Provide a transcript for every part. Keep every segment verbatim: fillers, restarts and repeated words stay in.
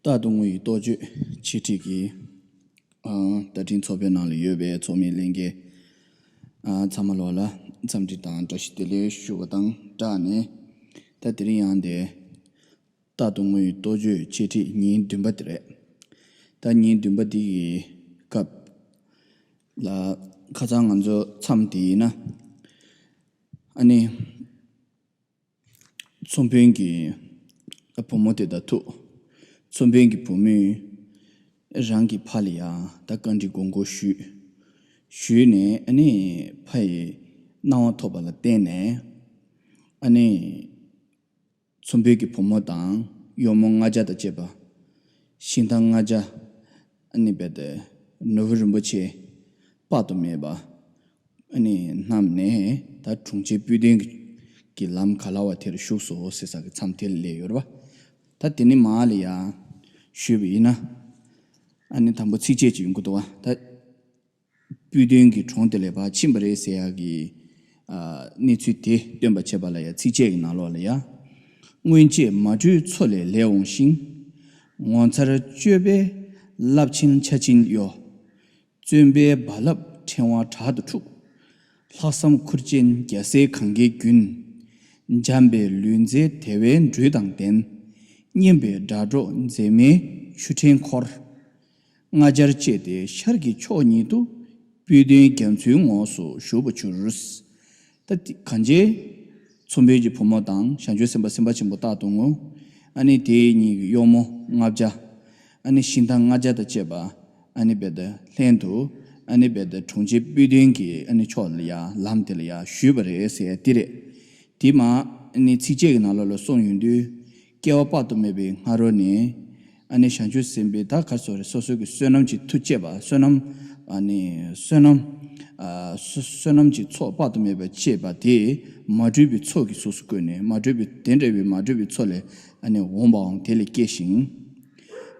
རྟག་ཏུ་ངུ་ཡི་རྟོགས་བརྗོད་འཆད་ཁྲིད་ཀྱི་ཨ་བརྡ་འཕྲིན་ཚོགས་པའི་ནང་ལ་ཡོད་པའི་ཚོགས་མི་ལྷན་རྒྱས་ཨ་ཚང་མ་ལོག་ལ་འཚམས་འདྲི་དང་བཀྲ་ཤིས་བདེ་ལེགས་ཞུ་བ་དང་སྦྲགས་ནས། ད་དེ་རིང་ཡང་དེ་རྟག་ཏུ་ངུ་ཡི་རྟོགས་བརྗོད་འཆད་ཁྲིད་ཉིན་བདུན་པ་དེ་རེད། ད་ཉིན་བདུན་པ་འདི་གི་སྐབས་ལ་ཁ་སང་ང་ཚོ་མཚམས་དེ་ཡིན་ན་ཨ་ནི། ཚོང་དཔོན་གྱི་བུ་མོ་དེ་དང་ཐུག་ཚོང་དཔོན་གྱི་བུ་མོས་རང་གི་ཕ་ལ་ཡང་ད་བཀའ་འདྲི་དགོངས་སྐོར་ཞུས། ཞུས་ནས་ཨ་ནི་ཕ་ཡི་གནང་བ་ཐོབ་པ་ལ་བརྟེན་ནས་ཨ་ནི་ཚོང་དཔོན་གྱི་བུ་མོ་དང་གཡོག་མོ་ལྔ་བརྒྱ་དང་བཅས་པ། ཤིང་རྟ་ལྔ་བརྒྱ། ཨ་ནི་རྦད་དེ་ནོར་བུ་རིན་པོ་ཆེ་དཔག་ཏུ་མེད་པ་ཨ་ནི་བསྣམས་ནས་ད་དྲུང་ཆེ་སྤུན་བདུན་གྱི་ལམ་ག་ལ་བ་དེར་ཞུགས་སོ་ཟེར་ས་གི་མཚམས་དེ་ལ་སླེབས་ཡོད་རེད་པ། ད་དེ་ནི་མ་ལ་ཡ་ཞུས་པ་ཡིན་ན་ཨ་ནི་དང་པོ་ཚིགས་བཅད་ཅིག་ཡོང་གི་འདུག་བ། ད་སྤུན་བདུན་གྱི་གྲོང་དེ་ལ་ཕར་ཕྱིན་པ་རེད་ཟེར་ཡག་གི་ཨ་གནས་ཚུལ་དེ་སྟོན་པ་བྱེད་པ་ལ་ཡ་ཚིགས་བཅད་ཀྱི་ནང་ལོགས་ལ་ཡ། སྔོན་ཆད་མ་གྲོས་མཚོ་ལས་ལེགས་འོང་ཞིང་། ངོ་མཚར་སྤྱོད་པས་རླབས་ཆེན་ཆར་ཆེན་གཡོ། བརྩོན་པས་རྦ་རླབས་ཕྲེང་བ་དྲག་ཏུ་འཁྲུགས། ལྷག་བསམ་ཁུར་ཆེན་རྒྱལ་སྲས་གངྒཱའི་རྒྱུན། འཇམ་པའི་ལུས་མཛེས་དལ་བའི་འགྲོས་དང་ལྡན། སྙན་པའི་སྒྲ་སྒྲོགས་མཛེས་མའི་ཆུ་ཕྲན་འཁོར། ལྔ་བརྒྱར་བཅད་དེ་ཤར་གྱི་ཕྱོགས་ཉིད་དུ། སྤུན་བདུན་རྒྱ་མཚོའི་ངོགས་སུ་ཞུགས་པར་གྱུར། ད་དེ་གང་བྱས། ཚོང་དཔོན་གྱི་བུ་མོ་དང་བྱང་ཆུབ་སེམས་དཔའ་སེམས་དཔའ་ཆེན་པོ་རྟག་ཏུ་ངུ། ཨ་ནི་དེ་གཉིས་ཀྱི་གཡོག་མོ་ལྔ་བརྒྱ། ཨ་ནི་ཤིང་རྟ་ལྔ་བརྒྱ་དང་བཅས་པ། ཨ་ནི་རྦད་དེ་ལྷན་དུ། ཨ་ནི་རྦད་དེ་དྲུང་ཆེ་སྤུན་བདུན་གྱི་ཨ་ནི་ཕྱོགས་ལ་ཡ་ལམ་དེ་ལ་ཡ་ཞུས་པ་རེད་ཟེར་ཡ་དེ་རེད། དེ་མ་ཨ་ནི་ཚིགས་བཅད་ཀྱི་ནང་ལོགས་ལ་གསུངས་ཡོང་དུས། སྐྱེ་བ་དཔག་ཏུ་མེད་པའི་སྔ་རོལ་ནས། ཨ་ནི་བྱང་ཆུབ་སེམས་དཔའི་ད་ག་རེ་ཟེར་དགོས་རེད། སོ་སོ་གི་བསོད་ནམས་ཀྱི་མཐུ་བཅས་པ། བསོད་ནམས། ཨ་ནི་བསོད་ནམས། ཨ་བསོད་བསོད་ནམས་ཀྱི་ཚོགས་དཔག་ཏུ་མེད་པ་བཅས་པ་དེ་མ་གྲོས་པའི་ཚོགས་ཀྱི་གཟུགས་སུ་བཀོད་ནས། མ་གྲོས་པའི་དེ་འདྲ་བའི་མ་གྲོས་པའི་ཚོགས་ལས་ཨ་ནི་འོངས་པའང་དེ་ལས་སྐྱེ་ཞིང་།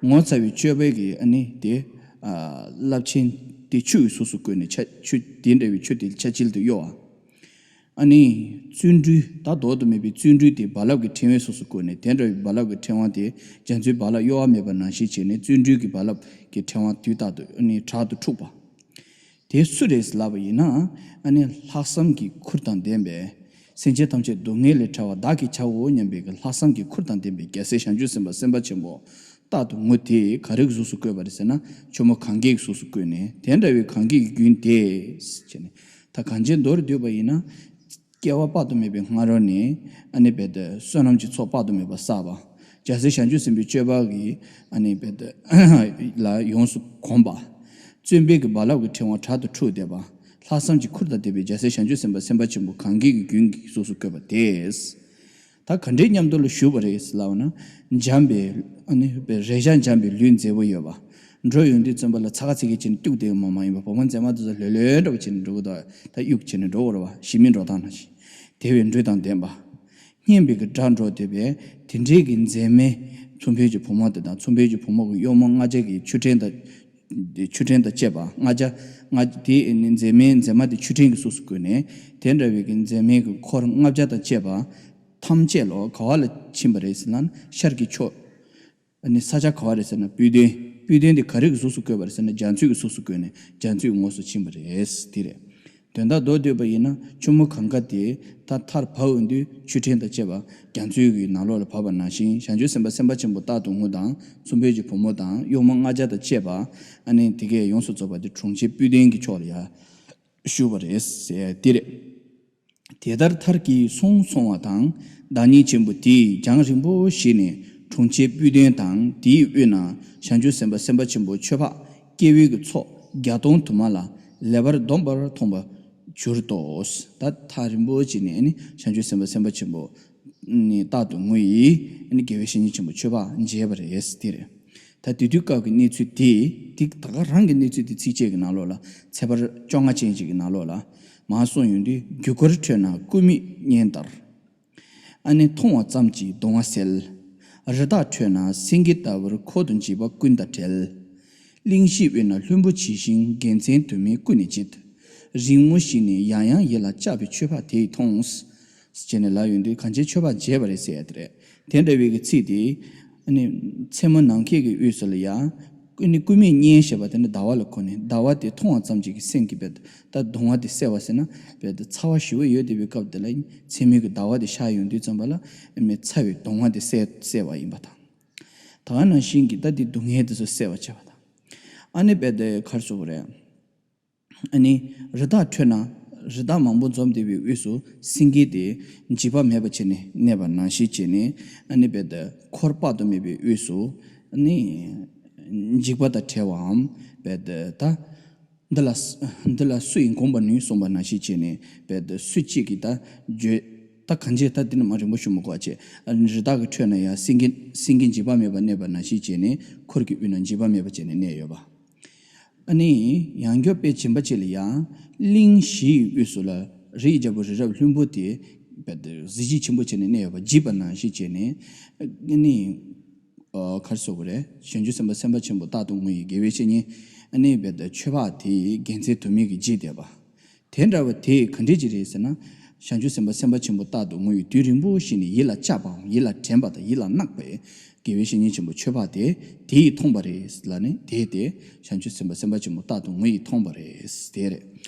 ངོ་མཚར་བའི་སྤྱོད་པའི་གི་ཨ་ནི་དེ་ཨ་རླབས་ཆེན་དེ་ཆུ་ཡི་གཟུགས་སུ་བཀོད་ནས་ཆ་ཆུ་དེ་འདྲ་བའི་ཆུ་དེ་ཆ་ཆིལ་དུ་གཡོ་བ། ཨ་ནི། བརྩོན་འགྲུས་ད་ལྡོག་ཏུ་མེད་པའི་བརྩོན་འགྲུས་དེ་རྦ་རླབས་ཀྱི་ཕྲེང་བའི་གཟུགས་སུ་བཀོད་ནས། དེ་འདྲ་བའི་རྦ་རླབས་ཀྱི་ཕྲེང་བ་དེ་རྒྱ་མཚོའི་རྦ་རླབས་གཡོ་བ་མེད་པ་ནང་བཞིན་བྱས་ནས། བརྩོན་འགྲུས་ཀྱི་རྦ་རླབས་ཀྱི་ཕྲེང་བ་དུས་རྟག་ཏུ་ཨ་ནི་དྲག་ཏུ་འཁྲུགས་པ། དེ་སུ་རེད་ལབ་པ་ཡིན་ན། ཨ་ནི་ལྷག་བསམ་གྱི་ཁུར་དང་ལྡན་པའི། སེམས་ཅན་ཐམས་ཅད་སྡུག་བསྔལ་ལས་བྲལ་བ་བདག་གིས་བྱའོ་སྙམ་པའི་གི་ལྷག་བསམ་གྱི་ཁུར་དང་ལྡན་པའི་རྒྱལ་སྲས་བྱང་ཆུབ་སེམས་དཔའ་སེམས་དཔའ་ཆེན་པོ་རྟག་ཏུ་ངུ་དེ་ག་རེ་གི་གཟུགས་སུ་བཀོད་པ་རེད་ཟེར་ན། ཆུ་མོ་གངྒཱའི་གཟུགས་སུ་བཀོད་ནས། དེ་འདྲ་བའི་གངྒཱའི་རྒྱུན་དེ་བྱས་ནས། ད་གང་བྱས་མདོར་བསྡུས་པ་ཡིན་ན། སྐྱེ་བ་དཔག་ཏུ་མེད་པའི་སྔ་རོལ་ནས་ཨ་ནི་རྦད་དེ་བསོད་ནམས་ཀྱི་ཚོགས་དཔག་ཏུ་མེད་པ་བསགས་པ། རྒྱལ་སྲས་བྱང་ཆུབ་སེམས་དཔའི་སྤྱོད་པ་གི་ཨ་ནི་རྦད་དེ་ལ་ཡོངས་སུ་གོམས་པ། བརྩོན་པའི་གི་རྦ་རླབས་ཀྱི་ཕྲེང་བ་དྲག་ཏུ་འཁྲུགས་བསྡད་པ། ལྷག་བསམ་གྱི་ཁུར་དང་ལྡན་པའི་རྒྱལ་སྲས་བྱང་ཆུབ་སེམས་དཔའ་སེམས་དཔའ་ཆེན་པོ་གངྒཱའི་གི་རྒྱུན་གྱི་གཟུགས་སུ་བཀོད་པ་དེས། ད་ག་འདྲའི་མཉམ་དུ་ལ་བཞུགས་པ་རེད་ལབ་ན། འཇམ་པའི་ཨ་ནི་རེག་བྱ་འཇམ་པའི་ལུས་མཛེས་པོ་ཡོད་པ། འགྲོ་ཡོང་དུས་བཙོན་པ་ལ་ཚ་ག་ཚི་གི་བྱས་ནས་སྐྱུག་བསྡད་ཡོད་མ་མ་ཡིན་པ། བུ་མོ་མཛེས་མ་དེ་ཚོ་ལྷོད་ལྷོད་འདྲ་བོ་བྱས་ནས་འགྲོ་གི་འདུག་ད་གཡུག་བྱས་ནས་འགྲོ་གི་རེད་བ། ཞི་མི་འགྲོ་སྟངས་ནང་བཞིན། དེ་བས་འགྲོས་དང་ལྡན་པ། སྙན་པའི་གི་སྒྲ་སྒྲོགས་བསྡད་པས་དེ་འདྲའི་གི་མཛེས་མའི་ཚོང་དཔོན་གྱི་བུ་མོ་དེ་དང་ཚོང་དཔོན་གྱི་བུ་མོ་གི་གཡོག་མོ་ལྔ་བརྒྱ་གི་ཆུ་ཕྲན་དང་། ཆུ་ཕྲན་དང་བཅས་པ་ལྔ་བརྒྱ། ལྔ་དེ་མཛེས་མའི་མཛེས་མ་དེ་ཆུ་ཕྲན་གྱི་གཟུགས་སུ་བཀོད་ནས། དེ་འདྲ་བའི་གི་མཛེས་མའི་གི་འཁོར་ལྔ་བརྒྱ་དང་བཅས་པ་ཐམས་ཅད་ལོ་ག་བ་ལ་ཕྱིན་པ་རེད་ཟེར་ན། ཤར་གྱི་ཕྱོགས། ཨ་ནི་ས་ཆ་ག་བ་རེད་ཟེར་ན། སྤུན་བདུན། སྤུན་བདུན་དེ་ག་རེ་གི་གཟུགས་སུ་བཀོད་པ་རེད་ཟེར་ན། རྒྱ་མཚོའི་གི་གཟུགས་སུ་བཀོད་ནས་རྒྱ་མཚོའི་ངོགས་སུ་ཕྱིན་པ་རེད། དེ་རེད། དོན་དག་མདོར་བསྡུས་པ་ཡིན་ན། ཆུ་མོ་གངྒཱ་དེ་ད་མཐར་བབས་འོང་དུས་ཆུ་ཕྲན་དང་བཅས་པ་རྒྱ་མཚོའི་གི་ནང་ལོགས་ལ་བབས་པ་ནང་བཞིན། བྱང་ཆུབ་སེམས་དཔའ་སེམས་དཔའ་ཆེན་པོ་རྟག་ཏུ་ངུ་དང་ཚོང་དཔོན་གྱི་བུ་མོ་དང་གཡོག་མོ་ལྔ་བརྒྱ་དང་བཅས་པ། ཨ་ནི་དེ་གས་ཡོངས་སུ་རྫོགས་པ་དེ་དྲུང་ཆེ་སྤུན་བདུན་གྱི་ཕྱོགས་ལ་ཡ་བཞུགས་པ་རེད་ཟེར་དེ་རེད། དེ་ལྟར་མཐར་གྱིས་སོང་སོང་བ་དང་། བདག་ཉིད་ཆེན་པོ་དེས་རྒྱང་རིང་པོ་ཞིག་ནས་དྲུང་ཆེ་སྤུན་བདུན་དང་། དེའི་དབུས་ན་བྱང་ཆུབ་སེམས་དཔའ་སེམས་དཔའ་ཆེན་པོ་ཆོས་འཕགས་སྐྱེ་བོའི་གི་ཚོགས་བརྒྱ་སྟོང་དུ་མ་ལ་ལེགས་པར་སྡོམ་པར་མཐོང་བར་གྱུར་ཏོ། ད་ཐག་རིང་པོ་ཅིག་ནས་ནི་བྱང་ཆུབ་སེམས་དཔའ་སེམས་དཔའ་ཆེན་པོ་ནི་རྟག་ཏུ་ངུ་ཡིས་ནི་དགེ་བའི་བཤེས་གཉེན་ཆེན་པོ་ཆོས་འཕགས་མཇལ་བ་རེད་དེ་རེད། ད་དེ་དུས་སྐབས་ཀྱི་གནས་ཚུལ་དེ། དེ་ད་ག་རང་གི་གནས་ཚུལ་དེ་ཚིགས་བཅད་ཀྱི་ནང་ལོགས་ལ། ཚེག་བར་བཅོ་ལྔ་ཅན་ཅིག་གི་ནང་ལོགས་ལ་མར་གསུངས་ཡོང་དུས། རྒྱུ་སྐར་ཁྲོད་ན་སྐུ་མིག་བརྙན་ལྟར། ཨ་ནི་མཐོང་བ་ཙམ་གྱིས་གདུང་བ་སེལ། རི་དྭགས་ཁྲོད་ན་སེང་གེ་ལྟ་བུར་འཁོར་དུ་འཇིགས་པ་ཀུན་དང་བྲལ། གླིང་བཞིའི་དབུས་ན་ལྷུན་པོ་ཇི་བཞིན་དགེ་མཚན་དུ་མས་ཀུན་ནས་བརྗིད། རིང་མོ་ཞིག་ནས་ཡང་ཡང་ཡིད་ལ་གཅགས་པའི་ཆོས་འཕགས་དེ་ཡིས་མཐོང་། ཟེར་ནས་ལབ་ཡོང་དུས། གང་ཅི་ཆོས་འཕགས་མཇལ་བ་རེད་ཟེར་ཡ་དེ་རེད། དེ་འདྲ་བའི་གི་ཚིག་དེ། ནི་མཚན་མོ་ནམ་མཁའི་གི་དབུས་སུ་ལ་ཡ། ཀུན་ནི་སྐུད་མེད་གཉེན་ཞེས་པ་དེ་ནི་ཟླ་བ་ལ་གོ་ནས་ཟླ་བ་དེ་མཐོང་བ་ཙམ་གྱིས་ཀྱི་སེམས་ཀྱི་བེད་ད་གདུང་བ་དེ་སེལ་བ་ཟེར་ན་བེད་ཚ་བ་ཞེ་པོ་ཡོད་བསྡད་པའི་སྐབས་དེ་ལ་མཚན་མོའི་གི་ཟླ་བ་དེ་ཤར་ཡོང་དུས་ཙམ་པ་ལ་མི་ཚ་བའི་གདུང་བ་དེ་སེལ་སེལ་བ་ཡིན་པ་དང་། ད་ག་ནང་བཞིན་གྱི་ད་དེ་སྡུག་བསྔལ་དེ་ཚོ་སེལ་བར་བྱེད་པ་དང་། ཨ་ནི་བེད་དེ་གར་སོ་བ་རེད། ཨ་ནི་རི་དྭགས་ཁྲོད་ན་རི་དྭགས་མང་པོ་འཛོམས་བསྡད་པའི་དབུས་སུ་སེང་གེ་དེ་འཇིགས་པ་མེད་པ་བྱས་ནས་གནས་པ་ནང་བཞིན་བྱས་ནས་ཨ་ནི་བེད་དེ་འཁོར་དཔག་ཏུ་མེད་པའི་དབུས་སུ་ཨ་ནི་འཇིགས་པ་དང་བྲལ་བའམ་བེད་དེ་ད། འདི་ལ་འདི་ལ་སུ་ཡིས་འགོངས་པར་ནུས་གསུངས་པ་ནང་བཞིན་བྱས་ནས་བེད་དེ་སུ་གཅིག་གིས་ད་བརྗོད་ད་གང་བྱས་ད་འདི་ནི་མ་རིང་པོ་ཞུ་མི་དགོས་བྱས། རི་དྭགས་ཀྱི་ཁྲོད་ན་ཡང་སེང་གེ་སེང་གེ་འཇིགས་པ་མེད་པར་གནས་པ་ནང་བཞིན་བྱས་ནས་འཁོར་གྱི་དབུས་ན་འཇིགས་པ་མེད་པ་བྱས་ནས་གནས་ཡོད་པ། ཨ་ནི་ཡང་སྐྱོབ་དཔེ་སྦྱིན་པ་ཅིག་ལ་ཡང་གླིང་བཞི་ཡི་དབུས་སུ་ལ་རི་ཡི་རྒྱལ་པོ་རི་རབ་ལྷུན་པོ་དེ་བེད་དེ་གཟི་བརྗིད་ཆེན་པོ་བྱས་ནས་གནས་ཡོད་པ་བརྗིད་པ་ནང་བཞིན་བྱས་ནས་ཨ་ནི། ཨ་གར་སོ་བ་རེད། བྱང་ཆུབ་སེམས་དཔའ་སེམས་དཔའ་ཆེན་པོ་རྟག་ཏུ་ངུ་ཡི་དགེ་བའི་བཤེས་གཉེན་ཨ་ནི་བེད་དེ་ཆོས་འཕགས་དེའི་དགེ་མཚན་དུ་མའི་གི་རྗེས་འདེད་པ། དེ་འདྲ་བ་དེ་ག་འདྲས་ཅིག་རེད་ཟེར་ན། བྱང་ཆུབ་སེམས་དཔའ་སེམས་དཔའ་ཆེན་པོ་རྟག་ཏུ་ངུ་ཡི་དུས་རིང་པོ་ཞིག་ནས་ཡིད་ལ་གཅགས་པའམ་ཡིད་ལ་དྲན་པ་དང་ཡིད་ལ་བརྣག་པའི་དགེ་བའི་བཤེས་གཉེན་ཆེན་པོ་ཆོས་འཕགས་དེ་དེ་ཡིས་མཐོང་པ་རེད་ལ་ནི་དེ་དེ་བྱང་ཆུབ་སེམས་དཔའ་སེམས་དཔའ་ཆེན་པོ་རྟག་ཏུ་ངུ་ཡིས་མཐོང་པ་རེད་དེ་རེད།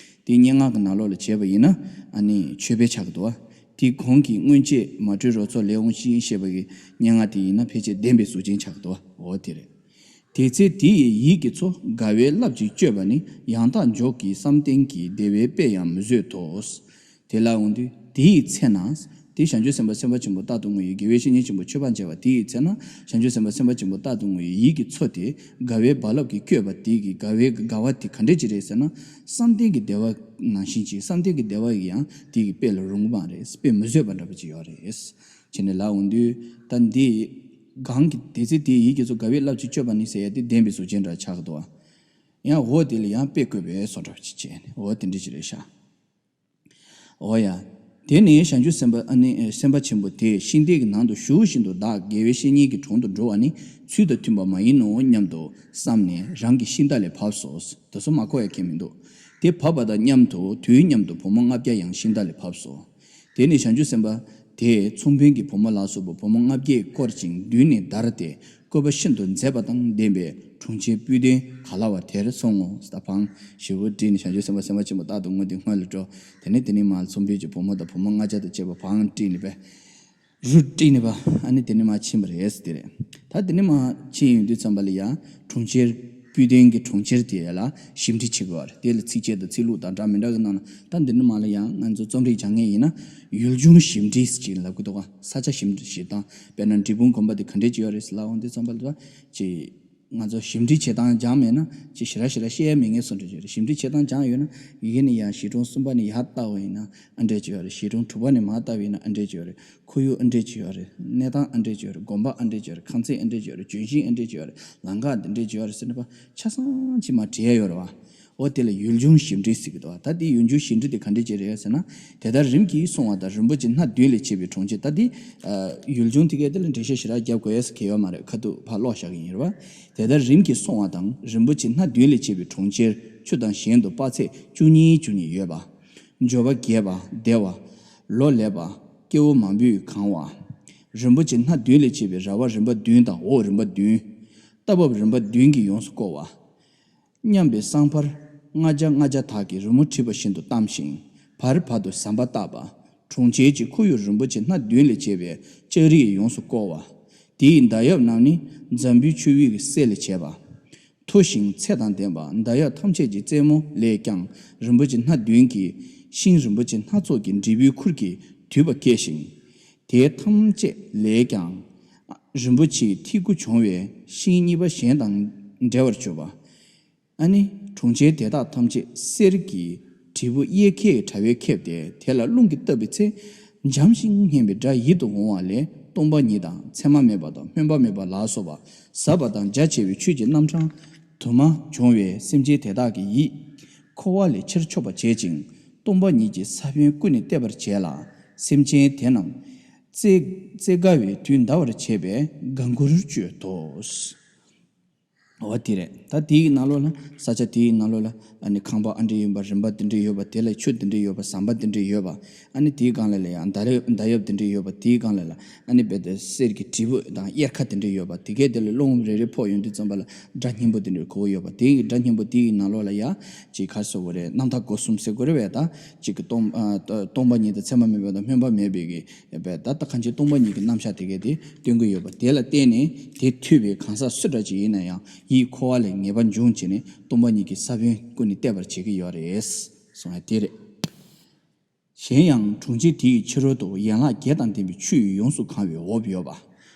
དེ་སྙན་ངག་གི་ནང་ལོགས་ལ་བྱས་པ་ཡིན་ན་ཨ་ནི་མཆོད་པའི་ཆགས་ཀྱི་འདུག་བ། དེའི་གོང་གི་སྔོན་ཆད་མ་དྲོས་རོལ་ཚོགས་ལེའུ་བཞི་ཞེས་པ་གི་སྙན་ངག་དེ་ཡིན་ན་ཕལ་ཆེར་བདེན་པའི་གཟུགས་ཅན་ཆགས་འདུག་འོ་དེ་རེད། དེ་ཚེ་དེ་ཡི་ཡིད་ཀྱི་མཚོ་དགའ་བའི་རླབས་ཀྱིས་བསྐྱོད་པ་ནི་ཡང་དག་འཇོག་གི་བསམ་གཏན་གྱི་བདེ་བའི་དཔེ་ཡང་མི་བཟོད་དོ། དེ་ལ་འོང་དུས་དེ་ཡི་ཚེ་ན་དེ་བྱང་ཆུབ་སེམས་དཔའ་སེམས་དཔའ་ཆེན་པོ་རྟག་ཏུ་ངུ་ཡི་དགེ་བའི་བཤེས་གཉེན་ཆེན་པོ་ཆོས་འཕགས་མཇལ་བ་དེ་ཡི་ཚེ་ན་བྱང་ཆུབ་སེམས་དཔའ་སེམས་དཔའ་ཆེན་པོ་རྟག་ཏུ་ངུ་ཡི་ཡིད་ཀྱི་མཚོ་དེ་དགའ་བའི་རྦ་རླབས་ཀྱིས་བསྐྱོད་པ་དེ་གི་དགའ་བའི་དགའ་བ་དེ་ག་འདྲས་ཅིག་རེད་ཟེར་ན། བསམ་གཏན་གྱི་བདེ་བ་ནང་བཞིན་གྱི་བསམ་གཏན་གྱི་བདེ་བ་ཡི་ཡང་དེ་གི་དཔེ་ལ་རུང་བ་མ་རེད། དཔེ་མི་བཟོད་པ་འདྲ་པོ་ཅིག་ཡོད་རེད། བྱས་ནས་ལ་འོང་དུས་ད་འདི་གང་གི་དེ་ཚེ་དེའི་ཡིད་ཀྱི་མཚོ་དགའ་བའི་རླབས་ཀྱིས་བསྐྱོད་པ་ནི་ཟེར་ཡ་དེ་བདེན་པའི་གཟུགས་ཅན་འདྲ་ཆགས་ཀྱི་འདུག་ཨ། ཡང་འོ་དེ་ལ་ཡང་དཔེ་བཀོད་པའི་བཟོ་འདྲ་ཅིག་བྱས་ནས་འོ་དེ་འདྲ་ཅིག་རེད་ཤག་འོ་ཡ། དེ་ནས་བྱང་ཆུབ་སེམས་དཔའ་ཨ་ནི་སེམས་དཔའ་ཆེན་པོ་དེ་ཤིང་རྟའི་གི་ནང་དུ་ཞུགས་བཞིན་དུ་བདག་དགེ་བའི་བཤེས་གཉེན་གྱི་དྲུང་དུ་འགྲོ་བ་ནི་ཚུལ་དང་མཐུན་པ་མ་ཡིན་ནོ་སྙམ་དུ་བསམས་ནས་རང་གི་ཤིང་རྟ་ལས་བབས་སོ། དེ་ཚོ་མ་གོ་ཡ་ཁྱད་མི་འདུག་དེ་བབས་པ་དང་མཉམ་དུ་དུས་མཉམ་དུ་བུ་མོ་ལྔ་བརྒྱ་ཡང་ཤིང་རྟ་ལས་བབས་སོ། དེ་ནས་བྱང་ཆུབ་སེམས་དཔའ་དེས་ཚོང་དཔོན་གྱི་བུ་མོ་ལ་སོགས་པ་བུ་མོ་ལྔ་བརྒྱས་བསྐོར་ཅིང་མདུན་ནས་བདར་ཏེ་བཀོད་པ་ཤིན་ཏུ་མཛེས་པ་དང་ལྡན་པའི་དྲུང་ཆེན་སྤུན་བདུན་ག་ལ་བ་དེར་སོང་ངོ་། ད་བང་ཞེ་པོ་བསྒྲིགས་ནས་བྱང་ཆུབ་སེམས་དཔའ་སེམས་དཔའ་ཆེན་པོ་རྟག་ཏུ་ངུ་སྟེ་སྔོན་ལ་འགྲོ། དེ་ནས་དེ་ནས་མར་ཚོང་དཔོན་གྱི་བུ་མོ་དང་བུ་མོ་ལྔ་བརྒྱ་དང་བཅས་པ་བང་བསྒྲིགས་ནས་པས། རུ་བསྒྲིགས་ནས་པ་ཨ་ནི་དེ་ནས་མར་ཕྱིན་པ་རེད་ཟེར་དེ་རེད། ད་དེ་ནས་མར་ཕྱིན་ཡོང་དུས་ཙམ་པ་ལ་ཡང་དྲུང་ཆེན་སྤུན་བདུན་གྱི་དྲུང་ཆེན་དེ་ལ་ཞིབ་འབྲི་བྱེད་དགོས་པ་རེད། དེ་ལ་ཚིགས་བཅད་དང་ཚིག་ལྷུག་དང་འདྲ་མི་འདྲ་གི་ནང་ལ་ད་འདི་ནས་མར་ལ་ཡང་ང་ཚོ་རྩོམ་རིག་སྦྱང་མཁན་ཡིན་ན་ཡུལ་ལྗོངས་ཞིབ་འབྲི་ཟེར་ཅིག་ལབ་ཀྱི་འདུག་ག་ས་ཆ་ཞིབ་འབྲི་བྱེད་སྟངས་དཔེར་ན་འབྲས་སྤུངས་དགོན་པ་དེ་ག་འདྲས་ཅིག་ཡོད་རེད་ཟེར་ལབ་འོང་དུས་ཙམ་པ་ལ་ད་ཅིག་ང་ཚོ་ཞིབ་འབྲི་བྱེད་སྟངས་སྦྱངས་མེད་ན་ཅིག་ཞེ་དྲག་ཞེ་དྲག་བཤད་ཡ་མེད་ངེས་སུ་འདྲ་ཅིག་རེད། ཞིབ་འབྲི་བྱེད་སྟངས་སྦྱངས་ཡོད་ན་ཡི་གེ་ནས་ཡར་གཞིས་གྲོང་གསུམ་པ་ནས་ཡར་བལྟ་བ་ཡིན་ན་ཨ་འདྲས་ཅིག་ཡོད་རེད། གཞིས་གྲོང་དྲུག་པ་ནས་མར་བལྟ་བ་ཡིན་ན་ཨ་འདྲས་ཅིག་ཡོད་རེད། ཁོར་ཡུག་ཨ་འདྲས་ཅིག་ཡོད་རེད། གནས་སྟངས་ཨ་འདྲས་ཅིག་ཡོད་རེད། དགོན་པ་ཨ་འདྲས་ཅིག་ཡོད་རེད། ཁང་ཚན་ཨ་འདྲས་ཅིག་ཡོད་རེད། ལྗོན་ཤིང་ཨ་འདྲས་ཅིག་ཡོད་རེད། ལམ་ཁ་འདི་འདྲས་ཅིག་ཡོད་རེད་ཟེར་ནས་པ་ཆ་ཚང་ཅིག་མར་བྲིས་ཡ་ཡོད་རེད་བ། འོ་དེ་ལ་ཡུལ་ལྗོངས་ཞིབ་འབྲི་ཟེར་གྱི་འདུག་བ། ད་དེ་ཡུལ་ལྗོངས་ཞིབ་འབྲི་དེ་ག་འདྲས་ཅིག་རེད་ཟེར་ན། དེ་ལྟར་རིམ་གྱིས་སོང་བ་དང་རིན་པོ་ཆེ་སྣ་བདུན་ལས་བྱས་པའི་གྲོང་ཁྱེར། ད་དེ་ཡུལ་ལྗོངས་དེ་གའི་དེ་ལ་འགྲེལ་བཤད་ཞེ་དྲག་རྒྱབ་དགོས་ཡ་ཟེར་གྱི་ཡོད་མ་རེད། ཁ་ཐུག་ཕར་ཀློག་བཞག་གི་ཡིན་རེད་བ། དེ་ལྟར་རིམ་གྱིས་སོང་བ་དང་རིན་པོ་ཆེ་སྣ་བདུན་ལས་བྱས་པའི་གྲོང་ཁྱེར་ཆུ་དང་གཞན་དུ་དཔག་ཚད་བཅུ་གཉིས་བཅུ་གཉིས་ཡོད་པ། འབྱོར་པ་རྒྱས་པ་བདེ་བ། ལོ་ལེགས་པ། སྐྱེ་བོ་མང་པོས་གང་བ། རིན་པོ་ཆེ་སྣ་བདུན་ལས་བྱས་པའི་ར་བ་རིམ་པ་བདུན་དང་འོག་རིམ་པ་བདུན། རྟ་བབས་རིམ་པ་བདུན་གྱིས་ཡོངས་སུ་བསྐོར་བ། མཉམ་པའི་སྲང་ཕར་ལྔ་བརྒྱ་ལྔ་བརྒྱ་དག་གིས་རི་མོ་བྲིས་པ་བཞིན་དུ་གཏམས་ཤིང་བར་བར་དུ་ཟམ་པ་བཏགས་པ། གྲོང་ཁྱེར་གྱི་ཁོར་ཡུག་རིན་པོ་ཆེ་སྣ་བདུན་ལས་བྱས་པའི་ལྕགས་རིས་ཡོངས་སུ་བསྐོར་བ། དེའི་མདའ་ཡབ་རྣམས་ནི་འཛམ་བུའི་ཆུ་བོའི་གི་གསེར་ལས་བྱས་པ། མཐོ་ཞིང་ཚད་དང་ལྡན་པ་མདའ་ཡབ་ཐམས་ཅད་ཀྱི་རྩེ་མོ་ལས་ཀྱང་རིན་པོ་ཆེ་སྣ་བདུན་གྱི་ཤིང་རིན་པོ་ཆེ་སྣ་ཚོགས་ཀྱི་འབྲས་བུའི་ཁུར་གྱིས་དུད་པ་སྐྱེས་ཤིང་། དེ་ཐམས་ཅད་ལས་ཀྱང་རིན་པོ་ཆེའི་ཐིགས་སྐུ་བྱུང་བའི་ཤིང་གཉིས་པ་གཞན་དང་འབྲེལ་བར་གྱུར་པ། ཨ་ནི་གྲོང་ཁྱེར་དེ་དག་ཐམས་ཅད་གསེར་གྱི་དྲིལ་བུ་གཡས་འཁྱིལ་གྱི་དྲ་བས་ཁེབས་ཏེ་དེ་ལ་རླུང་གིས་བཏབ་པའི་ཚེ་འཇམ་ཞིང་སྙན་པའི་སྒྲ་ཡིད་དུ་འོང་བ་ལས་སྟོང་པ་ཉིད་དང་མཚན་མ་མེད་པ་དང་སྨོན་པ་མེད་པ་ལ་སོགས་པ་ཟབ་པ་དང་རྒྱ་ཆེ་བའི་ཆོས་ཀྱི་རྣམ་གྲངས་དུ་མ་བྱུང་བས་སེམས་ཅན་དེ་དག་གི་ཡིད་འཁོར་བ་ལས་ཕྱིར་ཕྱོགས་པར་བྱེད་ཅིང་སྟོང་པ་ཉིད་ཀྱི་ས་བོན་ཀུན་ནས་བརྟས་པར་བྱེད་ལ། སེམས་ཅན་དེ་རྣམས་རྩེ་རྩེ་དགའ་བའི་དུས་འདའ་བར་བྱེད་པས་དགའ་མགུར་སྤྱོད་དོ། འོ་དེ་རེད། ད་དེའི་ནང་ལོགས་ལ་ས་ཆ་དེའི་ནང་ལོགས་ལ་ཨ་ནི་ཁང་པ་ཨ་འདྲ་ཡིན་པ། རིམ་པ་དེ་འདྲ་ཡོད་པ། དེ་ལ་ཆུ་དེ་འདྲ་ཡོད་པ། ཟམ་པ་དེ་འདྲ་ཡོད་པ། ཨ་ནི་དེའི་སྒང་ལ་ལ་ཡང་མདའ་ཡབ་མདའ་ཡབ་དེ་འདྲ་ཡོད་པ། དེའི་སྒང་ལ་ལ་ཨ་ནི་རྦད་དེ་གསེར་གྱི་དྲིལ་བུ་དང་གཡེར་ཁ་དེ་འདྲ་ཡོད་པ། དེ་གའི་དེ་ལ་རླུང་རེ་རེ་ཕོག་ཡོང་དུས་ཙམ་པ་ལ་སྒྲ་སྙན་པོ་དེ་འདྲ་གོ་གི་ཡོད་པ། དེའི་སྒྲ་སྙན་པོ་དེའི་ནང་ལོགས་ལ་ཡ་ཅིག་ག་རེ་ཟེར་དགོས་རེད། རྣམ་ཐར་སྒོ་གསུམ་ཟེར་དགོས་རེད་པས། ད་ཅིག་གི་སྟོང་ཨ་སྟོང་པ་ཉིད་དང་མཚན་མ་མེད་པ་དང་སྨོན་པ་མེད་པའི་གི་ད་ལྟ་གང་ཅི་སྟོང་པ་ཉིད་ཀྱི་རྣམ་གཞག་དེ་གའི་དེ་སྟོན་གྱི་ཡོད་པ། དེ་ལ་བརྟེན་ནས་དེ་ཐོས་པའི་གང་ཟག་སུ་འདྲ་ཅིག་ཡིན་ན་ཡང་ཡིད་འཁོར་བ་ལས་ངེས་པ་འབྱུང་བྱས་ནས་སྟོང་པ་ཉིད་ཀྱི་ས་བོན་ཀུན་ནས་བརྟས་པར་བྱེད་ཀྱི་ཡོད་རེད། གསུང་བ་དེ་རེད། གཞན་ཡང་གྲོང་ཁྱེར་དེ་ཡི་ཕྱི་རོལ་དུ་ཡན་ལག་བརྒྱད་དང་ལྡན་པའི་ཆུས་ཡོངས་སུ་གང་བའི་འོབས་ཡོད་པ།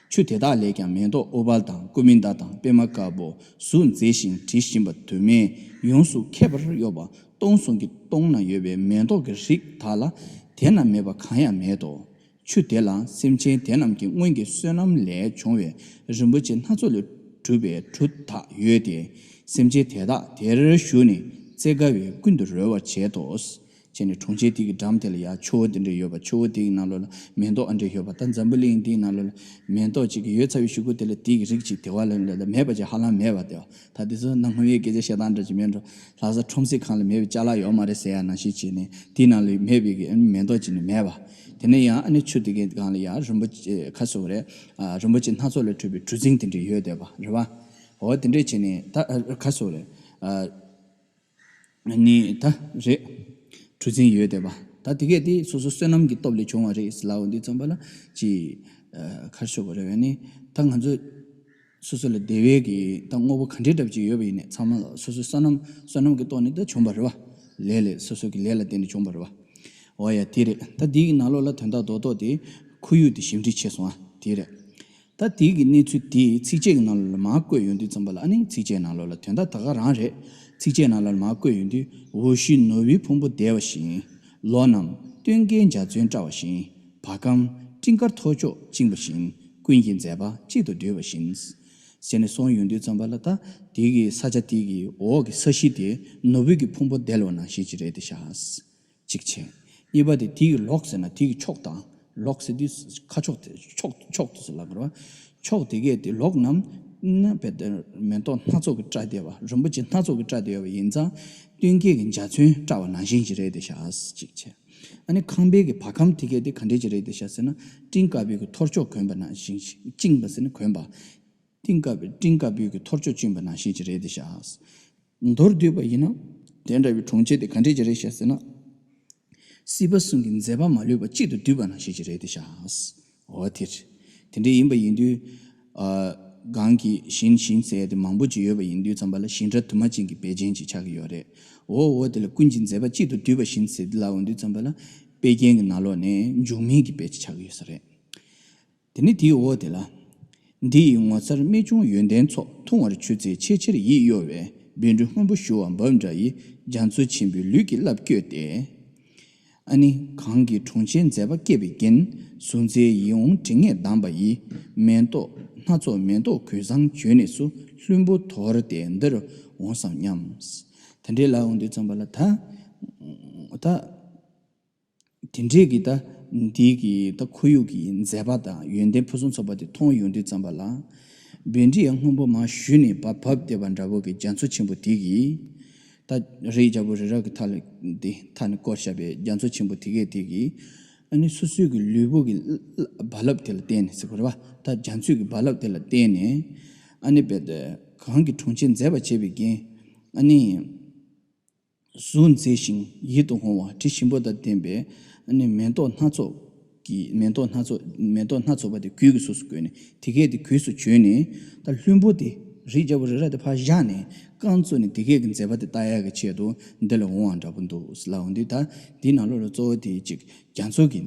ཆུ་དེ་དག་ལས་ཀྱང་མེ་ཏོག་ཨུཏྤལ་དང་ཀུ་མུད་དང་པདྨ་དཀར་པོ་གཟུགས་མཛེས་ཤིང་དྲི་ཞིམ་པ་དུ་མས་ཡོངས་སུ་ཁྱབ་པར་གཡོ་བ་སྟོང་གསུམ་གྱི་སྟོང་ན་ཡོད་པའི་མེ་ཏོག་གི་རིགས་དག་ལ་དེ་རྣམས་མེད་པ་གང་ཡང་མེད་དོ། ཆུ་དེ་ལ་སེམས་ཅན་དེ་རྣམས་ཀྱི་སྔོན་གྱི་བསོད་ནམས་ལས་བྱུང་བའི་རིན་པོ་ཆེ་སྣ་ཚོགས་ལས་གྲུབ་པའི་གྲུ་དག་ཡོད་དེ། སེམས་ཅན་དེ་དག་དེར་ཞུགས་ནས་རྩེ་དགའ་བས་ཀུན་ཏུ་རོལ་བར་བྱེད་དོ། བྱས་ནས་གྲོང་ཁྱེར་དེ་གི་འགྲམ་དེ་ལ་ཡང་ཆུ་བོ་དེ་འདྲ་ཡོད་པ། ཆུ་བོ་དེ་གི་ནང་ལོགས་ལ་མེ་ཏོག་ཨ་འདྲ་ཡོད་པ། ད་འཛམ་བུ་གླིང་འདིའི་ནང་ལོགས་ལ་མེ་ཏོག་ཅིག་ཡོད་ཚར་བའི་གཞུག་གུ་དེ་ལ་དེ་གི་རིགས་ཅིག་དེ་བ་ལ་ལ་ལ་མེད་པ་ཅིག་ཧ་ལམ་མེད་པ་དེ་བ། ད་དེ་ཚོ་གནའ་སྔ་མོའི་སྐད་ཆ་བཤད་སྟངས་འདྲ་ཅིག་མེད་འགྲོ། ལྷ་ས་ཁྲོམ་གཟིགས་ཁང་ལ་མེད་པའི་ཅ་ལག་ཡོད་མ་རེད་ཟེར་ཡ་ནང་བཞིན་བྱས་ནས་དེའི་ནང་ལ་མེད་པའི་གི་མེ་ཏོག་ཅིག་ནི་མེད་པ། དེ་ནས་ཡང་ཨ་ནི་ཆུ་དེ་གའི་སྒང་ལ་ཡང་རིན་པོ་ཆེ་ཁ་སོ་རེད། ཨ་རིན་པོ་ཆེ་སྣ་ཚོགས་ལས་གྲུབ་པའི་གྲུ་གཟིངས་དེ་འདྲ་ཡོད་བསྡད་པ་རེད་བ། འོ་དེ་འདྲས་བྱས་ནས་ད་ཨ་ཁ་སོ་རེད། ཨ་ནི་ད་རེད། གྲུ་གཟིངས་ཡོད་བསྡད་པ། ད་དེ་གས་དེ་སོ་སོ་བསོད་ནམས་ཀྱི་སྟོབས་ལས་བྱུང་བ་རེད་ཟེར་ལབ་འོང་དུས་ཙམ་པ་ལ་ཅི་ཨ་ཁ་སོ་རེད་བ། ནི་ད་ང་ཚོ་སོ་སོ་ལ་བདེ་བའི་གི་ད་དངོས་པོ་ག་འདྲའི་འདྲ་པོ་ཅིག་ཡོད་པ་ཡིན་ནའི་ཚང་མ་སོ་སོའི་བསོད་ནམས་བསོད་ནམས་ཀྱི་ཐོག་ནས་ད་བྱུང་བ་རེད་བ། ལས་ལས་སོ་སོ་གི་ལས་ལ་བརྟེན་ནས་བྱུང་བ་རེད་བ། འོ་ཡ་དེ་རེད། ད་འདི་གི་ནང་ལོགས་ལ་དོན་དག་རྡོག་རྡོག་དེ་ཁོར་ཡུག་དེ་ཞིབ་འབྲི་བྱས་སོང་ཨ་དེ་རེད། ད་དེ་གི་གནས་ཚུལ་དེ་ཚིགས་བཅད་ཀྱི་ནང་ལོགས་ལ་མར་བཀོད་ཡོང་དུས་ཙམ་པ་ལ་ཨ་ནི་ཚིགས་བཅད་ནང་ལོགས་ལ་དོན་དག་ད་ག་རང་རེད། ཚིགས་བཅད་ནང་ལོགས་ལ་མར་བཀོད་ཡོང་དུས་འོ་ཞུ་ནོར་བུའི་ཕུང་པོ་བརྡལ་བ་བཞིན། ལོ་རྣམས་སྟོན་ཀའི་འཇའ་ཚོན་བཀྲ་བ་བཞིན། བ་གམ་སྤྲིན་དཀར་ཐོར་ཅོག་བཅིངས་པ་བཞིན། ཀུན་གྱི་མཛད་པ་གཅིག་ཏུ་བསྡུས་པ་བཞིན། ཟེར་ནས་གསུངས་ཡོང་དུས་ཙམ་པ་ལ་ད་དེ་གི་ས་ཆ་དེ་གི་འོག་གི་ས་གཞི་དེ་ནོར་བུ་གི་ཕུང་པོ་བརྡལ་བ་ནང་བཞིན་ཅིག་རེད་དེ་ཤག་གཅིག་བྱས། གཉིས་པ་དེ་དེ་གི་ལོགས་ཟེར་ན་དེ་གི་ཕྱོགས་དང་ལོགས་ཟེར་དུས་ཁ་ཕྱོགས་དེ་ཕྱོགས་ཕྱོགས་དེ་ཟེར་ལབ་དགོས་རེད་བ། ཕྱོགས་དེ་གས་དེ་ལོགས་རྣམས་ན་བེ་དེ་མེ་ཏོག་སྣ་ཚོགས་ཀྱིས་བཀྲ་བསྡད་པ། རིན་པོ་ཆེ་སྣ་ཚོགས་ཀྱིས་བཀྲ་བསྡད་ཡོད་པ་ཡིན་ཙང་སྟོན་ཀའི་གི་འཇའ་ཚོན་བཀྲ་བ་ནང་བཞིན་ཅིག་རེད་དེ་ཤག་གཅིག་བྱས། ཨ་ནི་ཁང་པའི་གི་བ་གམ་དེ་གས་དེ་ག་འདྲས་ཅིག་རེད་དེ་ཤག་ཟེར་ན་སྤྲིན་དཀར་པོའི་གི་ཐོར་ཅོག་གོན་པ་ནང་བཞིན་བཅིངས་པ་ཟེར་ན་གོན་པ། སྤྲིན་དཀར་པོའི་སྤྲིན་དཀར་པོའི་གི་ཐོར་ཅོག་བཅིངས་པ་ནང་བཞིན་ཅིག་རེད་དེ་ཤག་མདོར་བསྡུས་པ་ཡིན་ན། དེ་འདྲ་བའི་གྲོང་ཁྱེར་དེ་ག་འདྲས་ཅིག་རེད་ཤག་ཟེར་ན། སྲིད་པ་གསུམ་གྱི་མཛད་པ་མ་ལུས་པ་གཅིག་ཏུ་བསྡུས་པ་ནང་བཞིན་ཅིག་རེད་དེ་ཤག་འོ་དེ་རེད། དེ་འདྲས་ཡིན་པ་ཡིན་དུས། ཨ་གང་གི་བཞིན་བཞིན་ཟེར་ཡ་དེ་མང་པོ་ཅིག་ཡོད་པ་ཡིན་དུས་ཙམ་པ་ལ་བཞིན་སྒྲ་དུ་མ་ཅན་གྱི་དཔེ་ཅན་ཅིག་ཆགས་ཀྱི་ཡོད་རེད། འོ་འོ་དེ་ལ་ཀུན་གྱི་མཛད་པ་གཅིག་ཏུ་བསྡུས་པ་བཞིན་ཟེར་དེ་ལབ་འོང་དུས་ཙམ་པ་ལ་དཔེ་རྒྱན་གྱི་ནང་ལོགས་ནས་འབྱུང་མིན་གྱི་དཔེ་ཅིག་ཆགས་ཀྱི་ཡོད་ས་རེད། དེ་ནི་དེའི་འོག་དེ་ལ། འདི་ཡི་ངོ་མཚར་རྨད་བྱུང་ཡོན་ཏན་ཚོགས། མཐོང་བར་ཆུད་ཚེ་ཆེས་ཆེར་ཡིད་གཡོ་བའི། བཻ་ཌཱུརྱ་སྔོན་པོ་ཞུ་བ་འབབ་འདྲ་ཡི། རྒྱ་མཚོ་ཆེན་པོའི་ལུས་ཀྱི་རླབས་བསྐྱོད་དེ། ཨ་ནི་གང་གི་གྲོང་ཁྱེར་མཛེས་པ་བསྐྱེད་པའི་རྒྱན། གཟུགས་མཛེས་ཡིད་འོང་དྲི་ངད་ལྡན་པ་ཡི། མེ་ཏོག་སྣ་ཚོགས་མེ་ཏོག་གོས་བཟང་གྱོན་ནས་སུ། ལྷུན་པོ་དོར་ཏེ་འདིར་འོངས་སམ་སྙམ། དེ་འདྲའི་ལབ་འོང་དུས་ཙམ་པ་ལ་ད། ད། དེ་འདྲས་ཀྱི་ད་འདི་གི་ད་ཁོར་ཡུག་གི་མཛེས་པ་དང་ཡོན་ཏན་ཕུན་སུམ་ཚོགས་པ་དེ་མཐོང་ཡོང་དུས་ཙམ་པ་ལ། བཻ་ཌཱུརྱ་སྔོན་པོ་མར་ཞུ་ནས་བབས་བབས་བསྡད་པ་འདྲ་པོ་གི་རྒྱ་མཚོ་ཆེན་པོ་དེ་གི། ད་རིའི་རྒྱལ་པོ་རི་རབ་ཀྱི་མཐའ་ལ་འདི་མཐའ་ནས་བསྐོར་བཞག་པའི་རྒྱ་མཚོ་ཆེན་པོ་དེ་གས་དེ་གི། ཨ་ནི་སོ་སོའི་གི་ལུས་པོ་གི་རྦ་རླབས་དེ་ལ་བརྟེན་ནས་ཟེར་དགོས་རེད་བ། ད་རྒྱ་མཚོའི་གི་རྦ་རླབས་དེ་ལ་བརྟེན་ནས། ཨ་ནི་བེ་དེ་གང་གི་གྲོང་ཁྱེར་མཛེས་པར་བྱེད་པའི་རྒྱན། ཨ་ནི། གཟུགས་མཛེས་ཤིང་ཡིད་དུ་འོང་བ་དྲི་ཞིམ་པོ་དང་ལྡན་པའི་ཨ་ནི་མེ་ཏོག་སྣ་ཚོགས་ཀྱི་མེ་ཏོག་སྣ་ཚོགས་མེ་ཏོག་སྣ་ཚོགས་པ་དེ་གོས་ཀྱི་གཟུགས་སུ་བཀོད་ནས་དེ་གས་དེ་གོས་སུ་གྱོན་ནས། ད་ལྷུན་པོ་དེ་རིའི་རྒྱལ་པོ་རི་རབ་དེ་ཕར་བཞག་ནས་རྐང་བཙུགས་ནས་དེ་གས་ཀྱི་མཛེས་པ་དེ་ལྟ་ཡག་གི་ཆེད་དུ་འདི་ལ་འོང་བ་འདྲ་པོ་འདུག་ལབ་འོང་དུས། ད་འདི་ནང་ལོགས་ལ་གཙོ་བོ་དེ་གཅིག་རྒྱ་མཚོ་གི་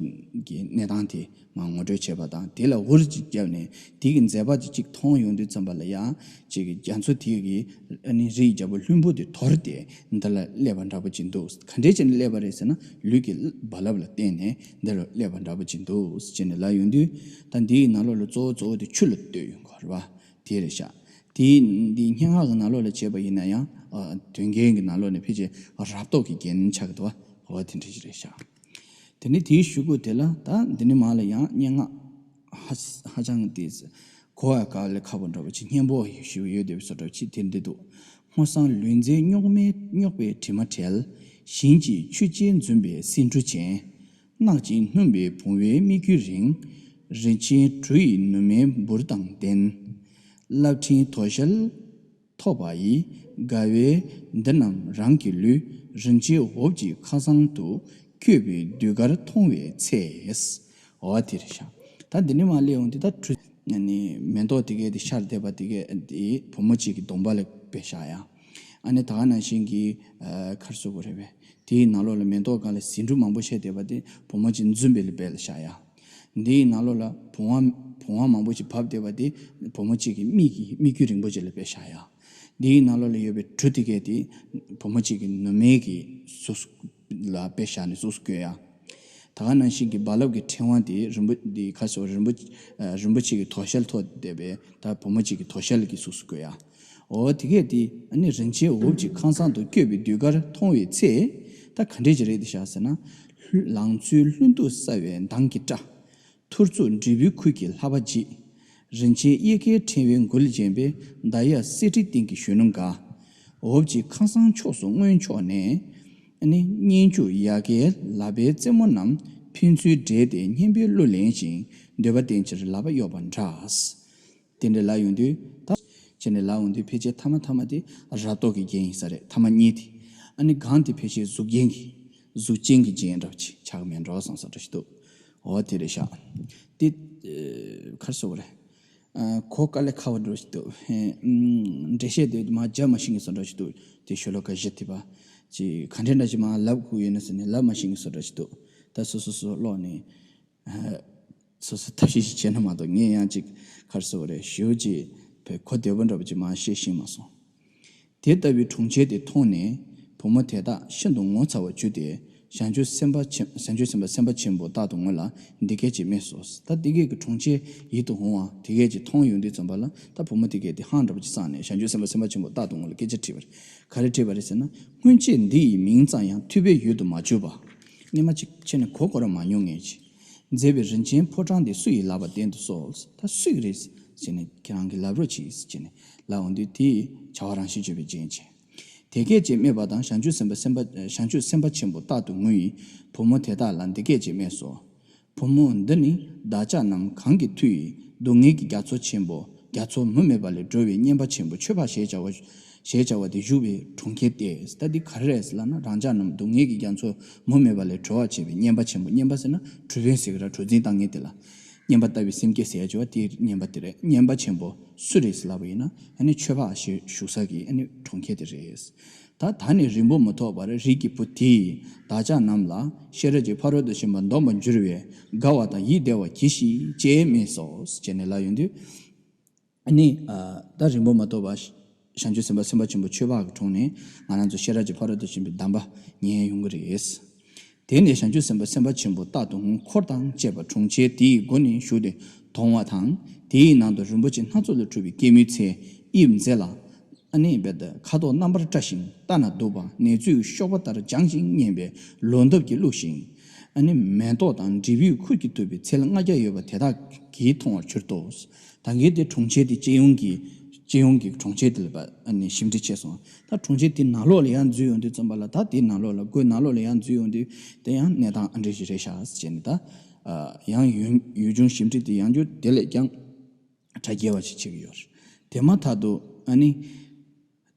གི་གནས་སྟངས་དེ་མར་ངོ་སྤྲོད་བྱས་པ་དང་། དེ་ལ་འུར་གཅིག་བརྒྱབ་ནས་དེ་གི་མཛེས་པ་དེ་གཅིག་མཐོང་ཡོང་དུས་ཙམ་པ་ལ་ཡང་གཅིག་གི་རྒྱ་མཚོ་དེ་གི་ཨ་ནི་རིའི་རྒྱལ་པོ་ལྷུན་པོ་དེ་དོར་ཏེ་འདི་ལ་སླེབས་པ་འདྲ་པོ་ཅིག་འདུག་ག་འདྲས་བྱས་ནས་སླེབས་པ་རེད་ཟེར་ན། ལུས་ཀྱི་རྦ་རླབས་ལ་བརྟེན་ནས་འདི་ལ་སླེབས་པ་འདྲ་པོ་ཅིག་འདུག་ཅེས་ནས་ལབ་ཡོང་དུས། ད་འདིའི་ནང་ལོགས་ལ་གཙོ་བོ་གཙོ་བོ་དེ་ཆུ་ལ་ལྟོས་ཡོང་གི་རེད་བ། དེ་རེད་ཤག་དེའི་འདི་སྙན་ངག་གི་ནང་ལོགས་ལ་བྱས་པ་ཡིན་ན་ཡང་། ཨ་དོན་རྒྱན་གྱི་ནང་ལོགས་ནས་ཕལ་ཆེར་རབ་རྟོག་གི་རྒྱན་ཆགས་ཀྱི་འདུག་བ། འོ་དེ་འདྲ་ཞིག་རེད་ཤག་དེ་ནས་དེའི་གཞུག་གུ་དེ་ལ་ད་འདི་ནས་མར་ལ་ཡང་སྙན་ངག་ཧ་ཧ་ཅང་དེ་ གོ་བ་དཀའ་ལས་ཁག་པོ་འདྲ་པོ་ཅིག་སྙན་པོ་ཞིག་ཡོད་བསྡད་པའི་བཟོ་འདྲ་ཅིག་དེ་འདི་འདུག་སྔོ་བསངས་ལུས་རྩལ་རྙོག་མའི་རྙོག་པའི་དྲི་མ་བྲལ། བཞིན་གྱི་ཆུ་སྐྱེས་འཛུམ་པའི་སེང་འབྲུག་ཅན། གནག་ཅིང་སྣུམ་པའི་བུང་བའི་མིག་དཀྱུས་རིང་། རིན་ཆེན་གྲུ་ཡི་ནུ་མའི་འབུར་དང་ལྡན། རླབས་ཕྲེང་དོ་ཤལ་ཐོགས་པ་ཡི། དགའ་བའི་འདི་རྣམས་རང་གི་ལུས། རིན་ཆེན་འོབས་ཀྱི་ཁ་སང་དུ། བསྐྱོད་པའི་ཟློས་གར་མཐོང་བའི་ཚེ། འོ་དེ་རེད་ཤག་ད་འདི་ནས་མར་སླེབས་ཡོང་དུས་ད་གྲུ་ནི་མེ་ཏོག་དེ་གས་དེ་ཤར་བསྡད་པ་དེ་གས་དེ་བུ་མོ་གཅིག་གི་གདོང་པ་ལ་དཔེ་བཞག་ཡ། ཨ་ནི་ད་ག་ནང་བཞིན་གྱི་ཨ་ག་རེ་ཟེར་དགོས་རེད་པས། དེའི་ནང་ལོགས་ལ་མེ་ཏོག་སྒང་ལ་ཟེའུ་འབྲུ་མང་པོ་བཤད་བསྡད་པ་དེ་བུ་མོ་གཅིག་འཛུམ་པའི་ལ་དཔེ་ལ་བཞག་ཡ། འདིའི་ནང་ལོགས་ལ་བུང་བ་བུང་བ་མང་པོ་ཞིག་བབས་བསྡད་པ་དེ་བུ་མོ་གཅིག་གི་མིག་གི་མིག་དཀྱུས་རིང་པོ་ཅིག་ལ་དཔེ་བཞག་ཡ། འདིའི་ནང་ལོགས་ལ་ཡོད་པའི་གྲུ་དེ་གས་དེ་བུ་མོ་གཅིག་གི་ནུ་མའི་གི་གཟུགས་ལ་དཔེ་བཞག་ནས་གཟུགས་སུ་བཀོད་ཡ། ད་ག་ནང་བཞིན་གྱི་རྦ་རླབས་ཀྱི་ཕྲེང་བ་དེ་རིན་པོ་འདི་ཁ་སོ་རིན་པོ་རིན་པོ་ཆེ་གི་དོ་ཤལ་ཐོགས་བསྡད་པའི་ད་བུ་མོ་གཅིག་གི་དོ་ཤལ་གྱི་གཟུགས་སུ་བཀོད་ཡ། འོ་དེ་གས་དེ་ཨ་ནི་རིན་ཆེན་འོབས་ཀྱི་ཁ་སང་དུ་བསྐྱོད་པའི་ཟློས་གར་མཐོང་བའི་ཚེ། ད་ག་འདྲས་ཅིག་རེད་དེ་བཞག་ཟེར་ན། ལང་ཚོའི་ལྷུན་སྟུག་གསལ་བའི་མདངས་ཀྱི་སྒྲ། ཐུར་ཚུགས་འབྲས་བུའི་ཁུར་གྱིས་ལྷ་པ་འཇིགས། རིན་ཆེན་གཡས་འཁྱིལ་ཕྲེང་བའི་མགུལ་བརྒྱན་པའི། མདའ་ཡས་གསེར་ཁྲིའི་སྟེང་གི་གཞོན་ནུ་འགའ། འོབས་ཀྱི་ཁ་སང་ཕྱོགས་སུ་མངོན་ཕྱོགས་ནས། ཨ་ནི་སྙན་བརྒྱུད་ཡ་གིའི་ལག་པའི་རྩེ་མོ་རྣམས་ཕན་ཚུན་སྦྲེལ་ཏེ་སྙན་པའི་གླུ་ལེན་ཅིང་འདོད་པ་བརྟན་ཕྱིར་ལག་པ་གཡོགས་པ་འདྲ། དེ་འདྲ་ལབ་ཡོང་དུས་ད་བྱས་ནས་ལབ་ཡོང་དུས་ཕལ་ཆེར་ཐ་མ་ཐ་མ་དེ་རབ་རྟོག་གི་རྒྱན་ཡིན་ས་རེད། ཐ་མ་གཉིས་དེ། ཨ་ནི་གང་དེ་ཕལ་ཆེར་གཟུགས་རྒྱན་གྱི་གཟུགས་ཅན་གྱི་རྒྱན་འདྲ་པོ་ཅིག་ཆགས་མེད་འགྲོ་བསམ་ས་འདྲ་ཞིག་འདུག་འོ་དེ་རེད་ཤག་དེ་ཨ་ག་རེ་ཟེར་དགོས་རེད། ཨ་གོ་དཀའ་ལས་ཁག་པོ་འདྲ་ཞིག་འདུག་ཨེ་ཨམ་འགྲེལ་བཤད་དེ་མར་རྒྱབ་མ་ཤེས་ཀྱི་བཟོ་འདྲ་ཞིག་འདུག་དེ་ཤོ་ལོ་ཀ་བཞི་དེ་པ་ཅིག་ག་འདྲས་འདྲ་ཞིག་མར་ལབ་དགོས་ཡོད་ན་ཟེར་ནས་ལབ་མ་ཤེས་ཀྱི་བཟོ་འདྲ་ཞིག་འདུག་ད་སོ་སོ་སོ་ཀློག་ནས་ཨ་སོ་སོ་ཐབས་ཤེས་ཤིག་བྱས་ན་མ་གཏོགས་ངས་ཡང་ཅིག་ག་རེ་ཟེར་དགོས་རེད། ཞེ་པོ་ཅིག་བས་གོ་བདེ་པོ་འདྲ་པོ་ཅིག་མར་བཤད་ཤེས་མ་སོང་། དེ་ལྟ་བུའི་གྲོང་ཁྱེར་དེ་མཐོང་ནས་བུ་མོ་དེ་དག་ཤིན་ཏུ་ངོ་ཚ་བར་གྱུར་ཏེ། བྱང་ཆུབ་སེམས་དཔའ་ཆེན་བྱང་ཆུབ་སེམས་དཔའ་སེམས་དཔའ་ཆེན་པོ་རྟག་ཏུ་ངུ་ལ་འདི་སྐད་ཅེས་སྨྲས་སོ། ད་འདི་སྐད་ཀྱི་གྲོང་ཁྱེར་ཡིད་དུ་འོང་བ་དེ་སྐད་ཅེས་མཐོང་ཡོང་དུས་ཙམ་པ་ལ་ད་བུ་མོ་དེ་སྐད་དེ་ཧང་འདྲ་པོ་ཅིག་བསམས་ནས་བྱང་ཆུབ་སེམས་དཔའ་སེམས་དཔའ་ཆེན་པོ་རྟག་ཏུ་ངུ་ལ་སྐད་ཆ་དྲིས་པ་རེད། ག་རེ་དྲིས་པ་རེད་ཟེར་ན། སྔོན་ཆད་འདི་ཡི་མིང་ཙམ་ཡང་ཐོས་པའི་ཡུལ་དུ་མ་གྱུར་པ། སྔོན་མ་ཅིག་ཁྱེད་ནི་གོ་གོ་ར་མ་མྱོང་ངས་ཅི། མཛེས་པའི་རིན་ཆེན་ཕོ་བྲང་འདི་སུ་ཡི་ལག་པ་བརྟན་དུ་གསོལ། ད་སུ་ཡི་རེད་ཟེར་ནས་ཁྱེད་རང་གིས་ལབ་རོགས་གྱིས་ཟེར་ནས་ལབ་འོང་དུས་དེས་བྱ་བ་རང་བཞིན་བརྗོད་པའི་རྒྱན་བྱས། དེ་སྐད་ཅེས་སྨྲས་པ་དང་། བྱང་ཆུབ་སེམས་དཔའ་སེམས་དཔའ་བྱང་ཆུབ་སེམས་དཔའ་ཆེན་པོ་རྟག་ཏུ་ངུ་ཡིས་བུ་མོ་དེ་དག་ལ་འདི་སྐད་ཅེས་སྨྲས་སོ། བུ་མོ་འདི་ནི་བདག་ཅག་རྣམས་གང་གི་མཐུ་ཡིས་སྡུག་བསྔལ་གྱི་རྒྱ་མཚོ་ཆེན་པོ་རྒྱ་མཚོ་མུ་མེད་པ་ལས་སྒྲོལ་བའི་སྙེམས་པ་ཆེན་པོ་ཆོས་འཕགས་ཞེས་བྱ་བ་ཞེས་བྱ་བ་དེ་བཞུགས་པའི་གྲོང་ཁྱེར་ཏེ། ད་འདི་ག་རེ་རེད་ཟེར་ལབ་ན། རང་ཅག་རྣམས་སྡུག་བསྔལ་གྱི་རྒྱ་མཚོ་མུ་མེད་པ་ལས་སྒྲོལ་བར་བྱེད་པའི་སྙེམས་པ་ཆེན་པོ། སྙེམས་པ་ཟེར་ན་གྲུ་དཔོན་ཟེར་གི་ར། གྲུ་འཛིན་བཏང་མཁན་དེ་ལ་སྙེམས་པ་ལྟ་བུའི་སེམས་བསྐྱེད་ཟེར་ཡ་བྱ་བ་དེ་སྙེམས་པ་དེ་རེད། སྙེམས་པ་ཆེན་པོ་སུ་རེད་ཟེར་ལབ་པ་ཡིན་ན། ཨ་ནི་ཆོས་འཕགས་ཞེས་བཞུགས་ས་གི་ཨ་ནི་གྲོང་ཁྱེར་དེ་རེད། ད་ད་ནི་རིང་པོ་མི་ཐོགས་པར་རིགས་ཀྱི་བུ་དེས་བདག་ཅག་རྣམས་ལ་ཤེས་རབ་ཀྱི་ཕ་རོལ་ཏུ་ཕྱིན་པ་འདོམས་པར་འགྱུར་བས་དགའ་བ་དང་ཡིད་བདེ་བར་གྱིས་ཤིག་ཅེས་སྨྲས་སོ། ཅེས་ནས་ལབ་ཡོང་དུས། ཨ་ནི་ཨ་ད་རིང་པོ་མ་གཏོགས་པ་བྱང་ཆུབ་སེམས་དཔའ་སེམས་དཔའ་ཆེན་པོ་ཆོས་འཕགས་ཀྱི་གྲོང་ནས་ང་རང་ཚོ་ཤེས་རབ་ཀྱི་ཕ་རོལ་ཏུ་ཕྱིན་པའི་གདམས་པ་ཉན་ཡོང་གི་རེད། དེ་ནས་བྱང་ཆུབ་སེམས་དཔའ་སེམས་དཔའ་ཆེན་པོ་རྟག་ཏུ་ངུ་འཁོར་དང་བཅས་པ་གྲོང་ཁྱེར་དེའི་སྒོ་ནས་ཞུགས་ཏེ་དོང་བ་དང་། དེའི་ནང་དུ་རིན་པོ་ཆེ་སྣ་ཚོགས་ལས་གྲུབ་པའི་སྐྱེད་མོས་ཚལ་དབྱིབས་མཛེས་ལ། ཨ་ནི་རྦད་དེ་ཁ་དོག་རྣམ་པར་བཀྲ་ཞིང་ལྟ་ན་སྡུག་པ། ནེ་ཙོའི་གཤོག་པ་ལྟར་འཇམ་ཞིང་མཉེན་པའི་ལོ་འདབ་ཀྱིས་བླུགས་ཤིང་། ཨ་ནི་མེ་ཏོག་དང་འབྲས་བུའི་ཁུར་གྱིས་གཏུབས་པའི་ཚལ་ལྔ་བརྒྱ་ཡོད་པ་དེ་དག་གིས་མཐོང་བར་གྱུར་ཏོ། ད་གིན་དེ་གྲོང་ཁྱེར་དེ་སྤྱི་ཡོངས་ཀྱི་སྤྱི་ཡོངས་ཀྱི་གྲོང་ཁྱེར་དེ་ལ་ཨ་ནི་ཞིབ་འབྲི་བྱས་སོང་། ད་གྲོང་ཁྱེར་དེ་ནང་ལོགས་ལ་ཡར་འཛུལ་ཡོང་དུས་ཙམ་པ་ལ། ད་དེ་ནང་ལོགས་ལ་སྒོའི་ནང་ལོགས་ལ་ཡར་འཛུལ་ཡོང་དུས་དེ་ཡང་གནས་སྟངས་ཨ་འདྲ་ཞིག་རེད་ཤག་ཟེར་ནས། ད་ཡང་ཡུལ་ཡུལ་ལྗོངས་ཞིབ་འབྲི་དེ་ཡང་བསྐྱར་དེ་ལས་ཀྱང་གྲ་རྒྱས་པ་ཞིག་བྱེད་ཀྱི་ཡོད་རེད། དེ་མ་ཐག་ཏུ་ཨ་ནི།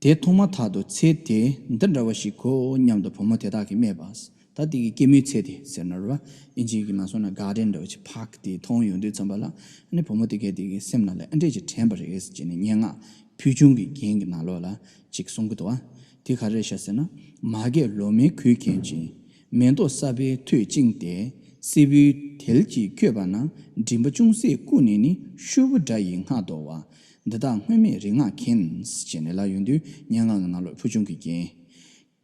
དེ་མཐོང་མ་ཐག་ཏུ་ཚལ་དེ་འདི་འདྲ་བ་ཞིག་གོ་སྙམ་དུ་བུ་མོ་དེ་དག་གིས་སྨྲས་པ། ད་དེ་གི་སྐྱེད་མོས་ཚལ་དེ་ཟེར་ན་རེད་པ། ཨིན་ཇི་གི་མ་སོང་ན་གར་ཌེན་འདྲ་བ་ཞིག་པཱརྐ་དེ་མཐོང་ཡོང་དུས་ཙམ་པ་ལ། ཨ་ནི་བུ་མོ་དེ་གས་དེ་གི་སེམས་ནང་ལ་ཨ་འདྲས་ཅིག་དྲན་པ་རེད་ཟེར་ནས་སྙན་ངག་ཕུལ་བྱུང་གི་རྒྱན་གྱི་ནང་ལོགས་ལ་ཅིག་གསུང་གི་འདུག་པ། དེ་ག་རེ་རེད་ཤག་ཟེར་ན། མ་གས་ལོ་མའི་གོས་གྱོན་ཅིང་། མེ་ཏོག་གསར་པའི་ཐོད་བཅིངས་ཏེ། སེར་པོའི་དལ་གྱིས་བསྐྱོད་པ་ན། མགྲིན་པ་ཅུང་ཟད་བཀུག་ནས་ནི། ཤུབ་བུ་སྒྲ་ཡིས་སྔགས་བཟློ་བ། འདི་དག་སྔོན་མེད་རིག་སྔགས་མཁན། ཅེས་ནས་ལབ་ཡོང་དུས་སྙན་ངག་གི་ནང་ལོགས་ཕུལ་བྱུང་གི་རྒྱན།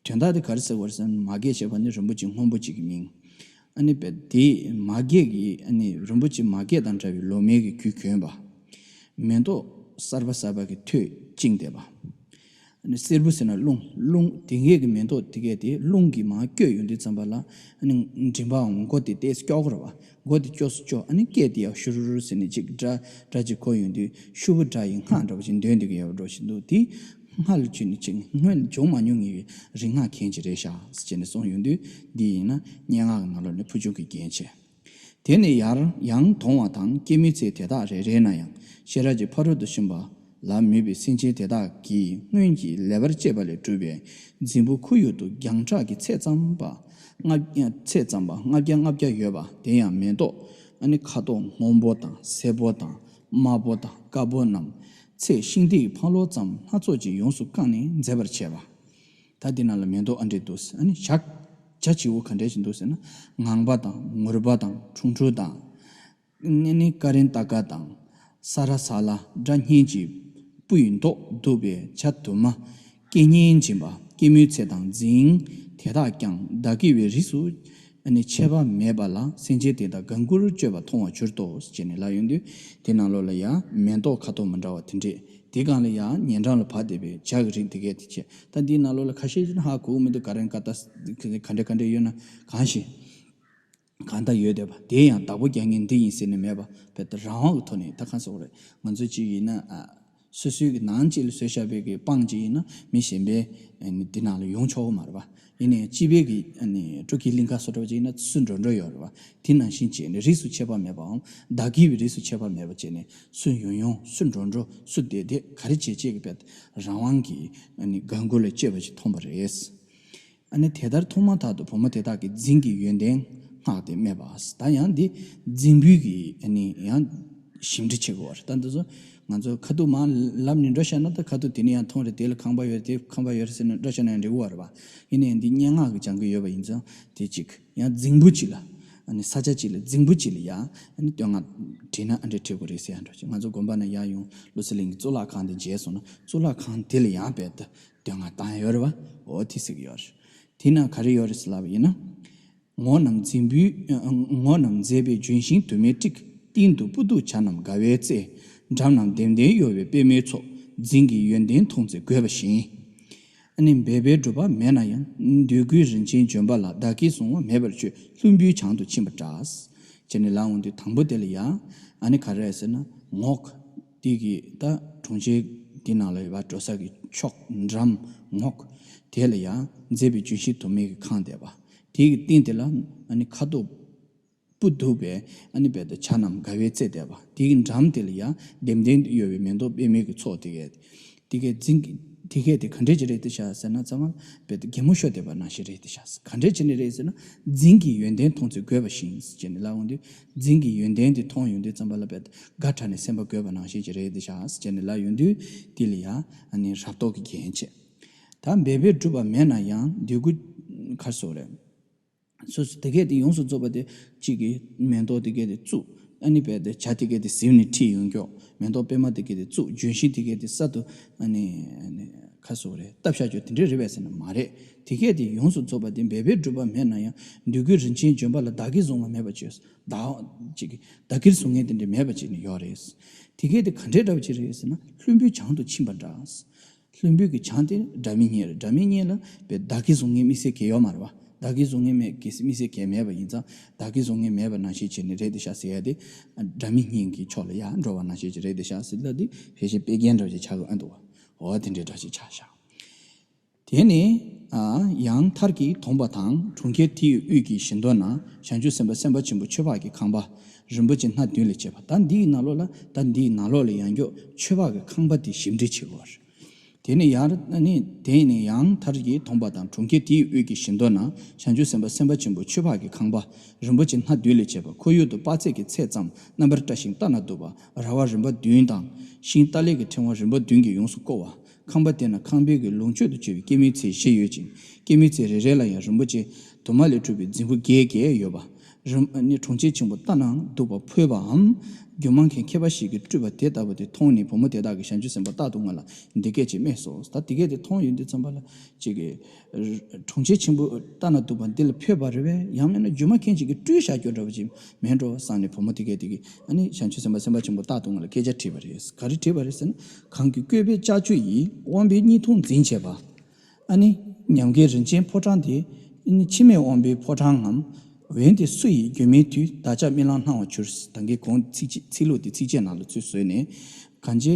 དོན་དག་དེ་ག་རེ་ཟེར་བ་རེད་ཟེར་ན། མ་གས་ཞེས་པ་ནི་རིན་པོ་ཆེ་སྔོན་པོ་གཅིག་གི་མིང་། ཨ་ནི་པས་དེ་མ་གས་ཀྱི་ཨ་ནི་རིན་པོ་ཆེ་མ་གས་དང་འདྲ་བའི་ལོ་མའི་གི་གོས་གྱོན་པ། མེ་ཏོག་གསར་པ་གསར་པ་གི་ཐོད་བཅིངས་བསྡད་པ། ནི་སེར་པོ་ཟེར་ན་རླུང་། རླུང་དེ་གས་ཀྱི་མེ་ཏོག་དེ་གས་དེ་རླུང་གིས་མར་བསྐྱོད་ཡོང་དུས་ཙམ་པ་ལ། ཨ་ནི་མགྲིན་པའམ་མགོ་དེ་ཏོག་ཙམ་སྐྱོ་གི་རེད་བ། མགོ་དེ་སྐྱོ་སུ་སྐྱོ། ཨ་ནི་སྐད་དེ་ཡང་ཤུར་ཟེར་ནས་ཅིག་སྒྲ་སྒྲ་ཅིག་གོ་ཡོང་དུས་ཤུ་བོ་སྒྲ་ཡི་སྔགས་འདྲ་བོ་ཅིག་འདོན་བསྡད་ཀྱི་ཡོད་འགྲོ་བཞིན་འདུག་དེ་སྔར་ལ་བྱོན་ནས་ཅིག་སྔོན་བྱུང་མ་མྱོང་ངེས་པའི་རིག་སྔགས་མཁན་ཅིག་རེད་ཤག་ཟེར་བྱས་ནས་གསུངས་ཡོང་དུས། འདི་ཡིན་ན་སྙན་ངག་གི་ནང་ལོགས་ནས་ཕུལ་བྱུང་གི་རྒྱན་བྱས། དེ་ནས་ཡར་ཡང་དོང་བ་དང་སྐྱེད་མོས་ཚལ་དེ་དག་རེ་རེ་ན་ཡང་ཤེས་རབ་ཀྱི་ཕ་རོལ་ཏུ་ཕྱིན་པ་ལ་མོས་པའི་སེམས་ཅན་དེ་དག་གིས་སྔོན་གྱི་ལེགས་པར་སྤྱད་པ་ལས་གྲུབ་པའི་རྫིང་བུ་ཁོར་ཡུག་ཏུ་རྒྱང་གྲགས་ཀྱི་ཚད་ཙམ་པ་ལྔ་ཚད་ཙམ་པ་ལྔ་བརྒྱ་ལྔ་བརྒྱ་ཡོད་པ་དེ་ཡང་མེ་ཏོག་ཨ་ནི་ཁ་དོག་སྔོན་པོ་དང་སེར་པོ་དང་དམར་པོ་དང་དཀར་པོ་རྣམས་ཚད་ཤིང་རྟའི་འཕང་ལོ་ཙམ་སྣ་ཚོགས་ཀྱིས་ཡོངས་སུ་བཀང་ནས་མཛེས་པར་བྱས་པ། ད་འདི་ནང་ལ་མེ་ཏོག་ཨ་འདྲས་འདུག་ཨ་ནི་ཞག་བྱ་བྱིའུ་ག་འདྲས་ཞིག་འདུག་ཟེར་ན། ངང་པ་དང་ངུར་པ་དང་ཁྲུང་ཁྲུང་དང་། ཨ་ནི་ཀ་རན་ཏ་ཀ་དང་ས་ར་ས་ལ་སྒྲ་སྙན་གྱི་སྤུ་ཡི་མདོག་གདུག་པའི་བྱ་དུ་མ་སྐད་སྙན་འབྱིན་པ་སྐྱེད་མོས་ཚལ་དང་རྫིང་དེ་དག་ཀྱང་བདག་གི་བའི་རིས་སུ་ཨ་ནི་ཆད་པ་མེད་པ་ལ་སེམས་ཅན་དེ་དག་དགའ་མགུར་སྤྱོད་པ་མཐོང་བར་གྱུར་ཏོ་ཞེས་ནས་ལབ་ཡོང་དུས། དེ་ནང་ལོགས་ལ་ཡང་མེ་ཏོག་ཁ་དོག་མི་འདྲ་བ་དེ་འདྲས། དེ་སྒང་ལ་ཡང་ཉེ་འགྲམ་ལ་བབས་བསྡད་པའི་བྱ་གི་རིགས་དེ་གས་དེ་བྱས། ད་འདིའི་ནང་ལོགས་ལ་ཁ་ཤས་ཅིག་ཧ་གོ་གི་མི་འདུག་ག་རེ་ག་ད་ག་འདྲ་ག་འདྲ་ཡོད་ན་གང་ཞིག་གང་ལྟར་ཡོད་བསྡད་པ་དེ་ཡང་བདག་པོ་རྒྱག་མཁན་འདི་ཡིན་ཟེར་ནས་མེད་པ། བས་ད་རང་དབང་གི་ཐོག་ནས་ད་གང་ཟེར་དགོས་རེད། ང་ཚོ་ཅིག་ཡིན་ན་ཨ། སོ་སོའི་གི་ནང་གཅིག་ལ་བཟོས་བཞག་པའི་གི་སྤང་ཅིག་ཡིན་ན་མི་གཞན་པའི་ཨ་ནི་འདི་ནང་ལ་ཡོང་ཆོག་གི་མ་རེད་པ། ཡིན་ནའི་སྤྱི་པའི་གི་ཨ་ནི་སྤྲོ་སྐྱིད་གླིང་ག་སོ་འདྲ་བ་ཅིག་ཡིན་ན་སུ་འགྲོ་འགྲོ་ཡོད་རེད་པ། དེ་ནང་བཞིན་བྱས་ནས་རིས་སུ་ཆད་པ་མེད་པའམ་བདག་གི་བའི་རིས་སུ་ཆད་པ་མེད་པ་བྱས་ནས་སུ་ཡོང་ཡོང་སུ་འགྲོ་འགྲོ་སུ་བསྡད་བསྡད་ག་རེ་བྱེད་བྱེད་ཀྱི་བས་རང་དབང་གི་ཨ་ནི་དགའ་མགུ་ལ་སྤྱོད་པ་ཞིག་མཐོང་པ་རེད། ཨ་ནི་དེ་ལྟར་མཐོང་མ་ཐག་ཏུ་བུ་མོ་དེ་དག་གིས་རྫིང་གི་ཡོན་ཏན་བསྔགས་ཏེ་སྨྲས་པ། ད་ཡང་འདི་རྫིང་བུའི་གི་ཨ་ནི་ཡང་ཞིབ་འབྲི་བྱེད་དགོས་པ་རེད། ད་འདི་ཚོ་ང་ཚོ་ཁ་ཐུག་མར་ལབ་ནས་འགྲོ་བཞག་ན་ད་ཁ་ཐུག་དེ་ནས་ཡང་མཐོང་རེད། དེ་ལ་ཁང་པ་ཡོད་རེད། དེ་ཁང་པ་ཡོད་རེད་ཟེར་ནས་འགྲོ་བཞག་ན་ཡང་འགྲིག་གི་རེད་པ། ཡིན་ནའི་འདི་སྙན་ངག་གི་སྦྱང་གི་ཡོད་པ་ཡིན་ཙང་དེ་གཅིག་ཡང་རྫིང་བུ་གཅིག་ལ་ཨ་ནི་ས་ཆ་གཅིག་ལ་རྫིང་བུ་གཅིག་ལ་ཡང་ཨ་ནི་བསྟོད་བསྔགས་བྲིས་ན་ཨ་འདྲས་བྲིས་དགོས་རེད་ཟེར་ཡང་འགྲོ་ཅིག་ང་ཚོ་དགོན་པ་ན་ཡར་ཡོང་ཀླུ་ཚེ་གླིང་གི་གཙུག་ལག་ཁང་དེ་མཇལ་སོང་ན་གཙུག་ལག་ཁང་དེ་ལ་ཡང་རྦད་དེ་བསྟོད་བསྔགས་བཏང་ཡོད་རེད་པ། འོ་དེ་ཟེར་གི་ཡོད་རེད། དེ་ན་ག་རེ་ཡོད་རེད་ཟེར་ལབ་པ་ཡིན་ན། ངོགས་རྣམས་རྫིང་བུའི་ངོགས་རྣམས་མཛེས་པའི་ལྗོན་ཤིང་དུ་མའི་དཀྲིག་སྟེང་དུ་སྤུ་སྡུག་བྱ་རྣམས་དགའ་བའི་རྩེ། འགྲམ་རྣམས་ལྡེམ་ལྡེམ་གཡོ་བའི་པད་མའི་ཚོགས། རྫིང་གི་ཡོན་ཏན་མཐོང་ཚེ་དགོད་པ་བཞིན། ཨ་ནི་འབད་པས་འགྲུབ་པ་མེད་ན་ཡང་། འདོད་དགུའི་རིན་ཆེན་ལྗོན་པ་ལ། བདག་གིས་བཟུང་བ་མེད་པར་སྤྱོད། ལྷུན་པོའི་བྱང་དུ་ཕྱིན་པ་འདྲ། ཅེས་ནས་ལབ་འོང་དུས་དང་པོ་དེ་ལ་ཡང་ཨ་ནི་ག་རེ་རེད་ཟེར་ན། ངོགས་དེ་གི་ད་གྲོང་ཁྱེར་དེ་ནང་ལ་ཡོད་པ་འགྲོ་ས་གི་ཕྱོགས་འགྲམ་ངོགས་དེ་ལ་ཡང་མཛེས་པའི་ལྗོན་ཤིང་དུ་མའི་གི་ཁང་བསྡད་པ། དེ་གི་སྟེང་དེ་ལ་ཨ་ནི་ཁ་དོག་སྤུ་སྡུག་པའི་ཨ་ནི་རྦད་དེ་བྱ་རྣམས་དགའ་བའི་རྩེ་བསྡད་པ། དེ་གི་འགྲམ་དེ་ལ་ཡང་ལྡེམ་ལྡེམ་དུ་གཡོ་བའི་མེ་ཏོག་པད་མའི་གི་ཚོགས་དེ་གས། དེ་གས་རྫིང་གི་དེ་གས་དེ་ག་འདྲས་ཅིག་རེད་དེ་ཤག་ཟེར་ན། ཚང་མ་རྦད་དེ་གད་མོ་ཤོར་བསྡད་པ་ནང་བཞིན་རེད་དེ་ཤག་ག་འདྲས་ཅིག་ནས་རེད་ཟེར་ན། རྫིང་གི་ཡོན་ཏན་མཐོང་ཚེ་དགོད་པ་བཞིན་ཟེར་ནས་ལབ་འོང་དུས་རྫིང་གི་ཡོན་ཏན་དེ་མཐོང་ཡོང་དུས་ཙམ་པ་ལ་རྦད་དེ་དགའ་དྲགས་ནས་སེམས་པ་དགོད་པ་ནང་བཞིན་ཅིག་རེད་དེ་ཤག་ཟེར་ནས་ལབ་ཡོང་དུས་དེ་ལ་ཡང་ཨ་ནི་རབ་རྟོག་གི་རྒྱན་བྱས། ད་འབད་པས་འགྲུབ་པ་མེད་ན་ཡང་འདོད་དགུ་ག་རེ་ཟེར་དགོས་རེད། སོ་སོ་དེ་གས་དེ་ཡོངས་སུ་རྫོགས་པ་དེ་གཅིག་གི་མེ་ཏོག་དེ་གས་དེ་བཙུགས། ཨ་ནི་རྦད་དེ་བྱ་དེ་གས་དེ་ཟིལ་ནས་ཁྲིད་ཡོང་ཀྱོག་མེ་ཏོག་པད་མ་དེ་གས་དེ་བཙུགས། ལྗོན་ཤིང་དེ་གས་དེ་ས་དུ་ཨ་ནི་ཨ་ནི་ག་རེ་ཟེར་དགོས་རེད། བཏབ་བཞག་ཀྱོག་དེ་འདྲས་རེད་པས་ཟེར་ན་མ་རེད། དེ་གས་དེ་ཡོངས་སུ་རྫོགས་པ་དེ་འབད་པས་འགྲུབ་པ་མེད་ན་ཡང་འདོད་དགུའི་རིན་ཆེན་ལྗོན་པ་ལ། བདག་གིས་བཟུང་བ་མེད་པར་སྤྱོད། བདག་གཅིག་གིས་བདག་གིར་བཟུང་མཁན་དེ་འདྲས་མེད་པ་ཅིག་ནི་ཡོད་རེད། དེ་གས་དེ་ག་འདྲས་འདྲ་བ་ཅིག་རེད་ཟེར་ན་ལྷུན་པོའི་བྱང་དུ་ཕྱིན་པ་འདྲ། ལྷུན་པོའི་གི་བྱང་དེ་སྒྲ་མི་སྙན་རེད། སྒྲ་མི་སྙན་ལ་བདག་གིས་བཟུང་མཁན་དམིགས་བསལ་གང་ཡང་ཡོད་མ་རེད་པ། བདག་གིས་བཟུང་མཁན་མེད་གི་དམིགས་བསལ་གང་ཡང་མེད་པ་ཡིན་ཙང་། བདག་གིས་བཟུང་མཁན་མེད་པ་ནང་བཞིན་བྱས་ནས་རེད་དེ་ཤག་ཟེར་ཡ་དེ། སྒྲ་མི་སྙན་གྱི་ཕྱོགས་ལ་ཡར་འགྲོ་བ་ནང་བཞིན་ཅིག་རེད་དེ་ཤག་ཟེར་ལབ་དེ་ཕལ་ཆེར་དཔེ་རྒྱན་འདྲ་བ་ཅིག་ཆགས་ཀྱི་ཨ་འདུག་བ། འོ་དེ་འདྲའི་འདྲ་ཅིག་ཆགས་ཤག་དེ་ནས་ཡང་མཐར་གྱིས་དོང་པ་དང་གྲོང་ཁྱེར་དེ་ཡི་དབུས་ཀྱི་བཞི་མདོ་ན་བྱང་ཆུབ་སེམས་དཔའ་སེམས་དཔའ་ཆེན་པོ་ཆོས་འཕགས་ཀྱི་ཁང་པ་རིན་པོ་ཆེ་སྣ་བདུན་ལས་བྱས་པ། ད་འདི་ཡི་ནང་ལོགས་ལ་ད་འདི་ཡི་ནང་ལོགས་ལ་ཡང་མགྱོགས་ཆོས་འཕགས་ཀྱི་ཁང་པ་དེ་ཞིབ་འབྲི་བྱེད་དགོས། དེ་ནས་ཡང་ནི་དེ་ནས་ཡང་མཐར་གྱིས་དོང་པ་དང་གྲོང་ཁྱེར་དེའི་དབུས་ཀྱི་བཞི་མདོ་ན་བྱང་ཆུབ་སེམས་དཔའ་སེམས་དཔའ་ཆེན་པོ་ཆོས་འཕགས་ཀྱི་ཁང་པ་རིན་པོ་ཆེ་སྣ་བདུན་ལས་བྱས་པ། ཁོར་ཡུག་ཏུ་དཔག་ཚད་ཀྱི་ཚད་ཙམ་རྣམ་པར་བཀྲ་ཞིང་ལྟ་ན་སྡུག་པ་ར་བ་རིམ་པ་བདུན་དང་། ཤིང་ཏ་ལའི་གི་ཕྲེང་བ་རིམ་པ་བདུན་གྱིས་ཡོངས་སུ་བསྐོར་བ། ཁང་པ་དེ་ན་ཁང་པའི་གི་ལོངས་སྤྱོད་དུ་གྱུར་པའི་སྐྱེད་མོས་ཚལ་བཞི་ཡོད་ཅིང་། སྐྱེད་མོས་ཚལ་རེ་རེ་ལ་ཡང་རིན་པོ་ཆེ་དུ་མ་ལས་གྲུབ་པའི་རྫིང་བུ་བརྒྱད་བརྒྱད་ཡོད་པ། རིམ་ནི་གྲོང་ཁྱེར་ཆེན་པོ་ལྟ་ན་སྡུག་པ་འཕོས་པའམ། སྒྱུ་མ་མཁན་མཁས་པ་ཞིག་གིས་སྤྲུལ་པ་དེ་ལྟ་བུ་དེ་མཐོང་ནས་བུ་མོ་དེ་དག་གིས་བྱང་ཆུབ་སེམས་དཔའ་རྟག་ཏུ་ངུ་ལ་འདི་སྐད་ཅེས་སྨྲས་སོ། ད་དེ་སྐད་དེ་མཐོང་ཡོང་དུས་ཙམ་པ་ལ་ཅིག་གིས། གྲོང་ཁྱེར་ཆེན་པོ་ལྟ་ན་སྡུག་པ་འདི་ལ་འཕོས་པ་རེད་པས། ཡང་མིན་ན་སྒྱུ་མ་མཁན་ཅིག་གིས་སྤྲུལ་བཞག་རྒྱུ་འདྲ་བོ་ཅིག་མེད་འགྲོ་བསམ་ནས་བུ་མོ་དེ་སྐད་དེ་གིས་ཨ་ནི་བྱང་ཆུབ་སེམས་དཔའ་སེམས་དཔའ་ཆེན་པོ་རྟག་ཏུ་ངུ་ལ་སྐད་ཆ་དྲིས་པ་རེད། ག་རེ་དྲིས་པ་རེད་ཟེར་ན། གང་གི་བཀོད་པའི་ལྕགས་ཀྱུ་ཡིས་དབང་པོའི་གཉིས་འཐུང་འཛིན་བྱེད་པ། ཨ་ནི་ཉམས་དགའི་རིན་ཆེན་ཕོ་བྲང་དེ་ཨ་ནི་འཆི་མེད་དབང་པོའི་ཕོ་བྲང་ངམ། འོན་ཏེ་སུ་ཡིས་སྒྱུ་མའི་དུས་བདག་ཅག་རྨི་ལམ་སྣང་བར་གྱུར། ད་གིན་གོང་ཚིགས་བཅད་ཚིག་ལྷུག་དེ་ཚིགས་བཅད་ནང་ལ་ཚུར་བཟོས་ནས། གང་ཅི།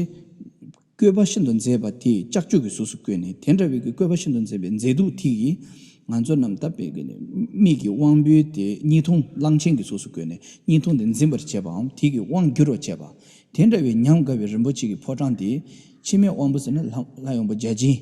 བཀོད་པ་ཤིན་ཏུ་མཛེས་པ་དེ་ལྕགས་ཀྱུ་གི་གཟུགས་སུ་བཀོད་ནས། དེ་འདྲ་བའི་གི་བཀོད་པ་ཤིན་ཏུ་མཛེས་པའི་མཛེས་སྡུག་དེ་ཡིས་ང་ཚོ་རྣམས་ད་བའི་གི་མིག་གི་དབང་པོའི་དེ་གཉིས་འཐུང་གླང་ཆེན་གྱི་གཟུགས་སུ་བཀོད་ནས་གཉིས་འཐུང་དེ་འཛིན་པར་བྱེད་པའམ། དེ་གི་དབང་བསྒྱུར་བར་བྱེད་པ། དེ་འདྲ་བའི་ཉམས་དགའ་བའི་རིན་པོ་ཆེ་གི་ཕོ་བྲང་དེ། འཆི་མེད་དབང་པོ་ཟེར་ན་ལྷ་ལྷ་ཡོན་པོ་བརྒྱ་བྱིན།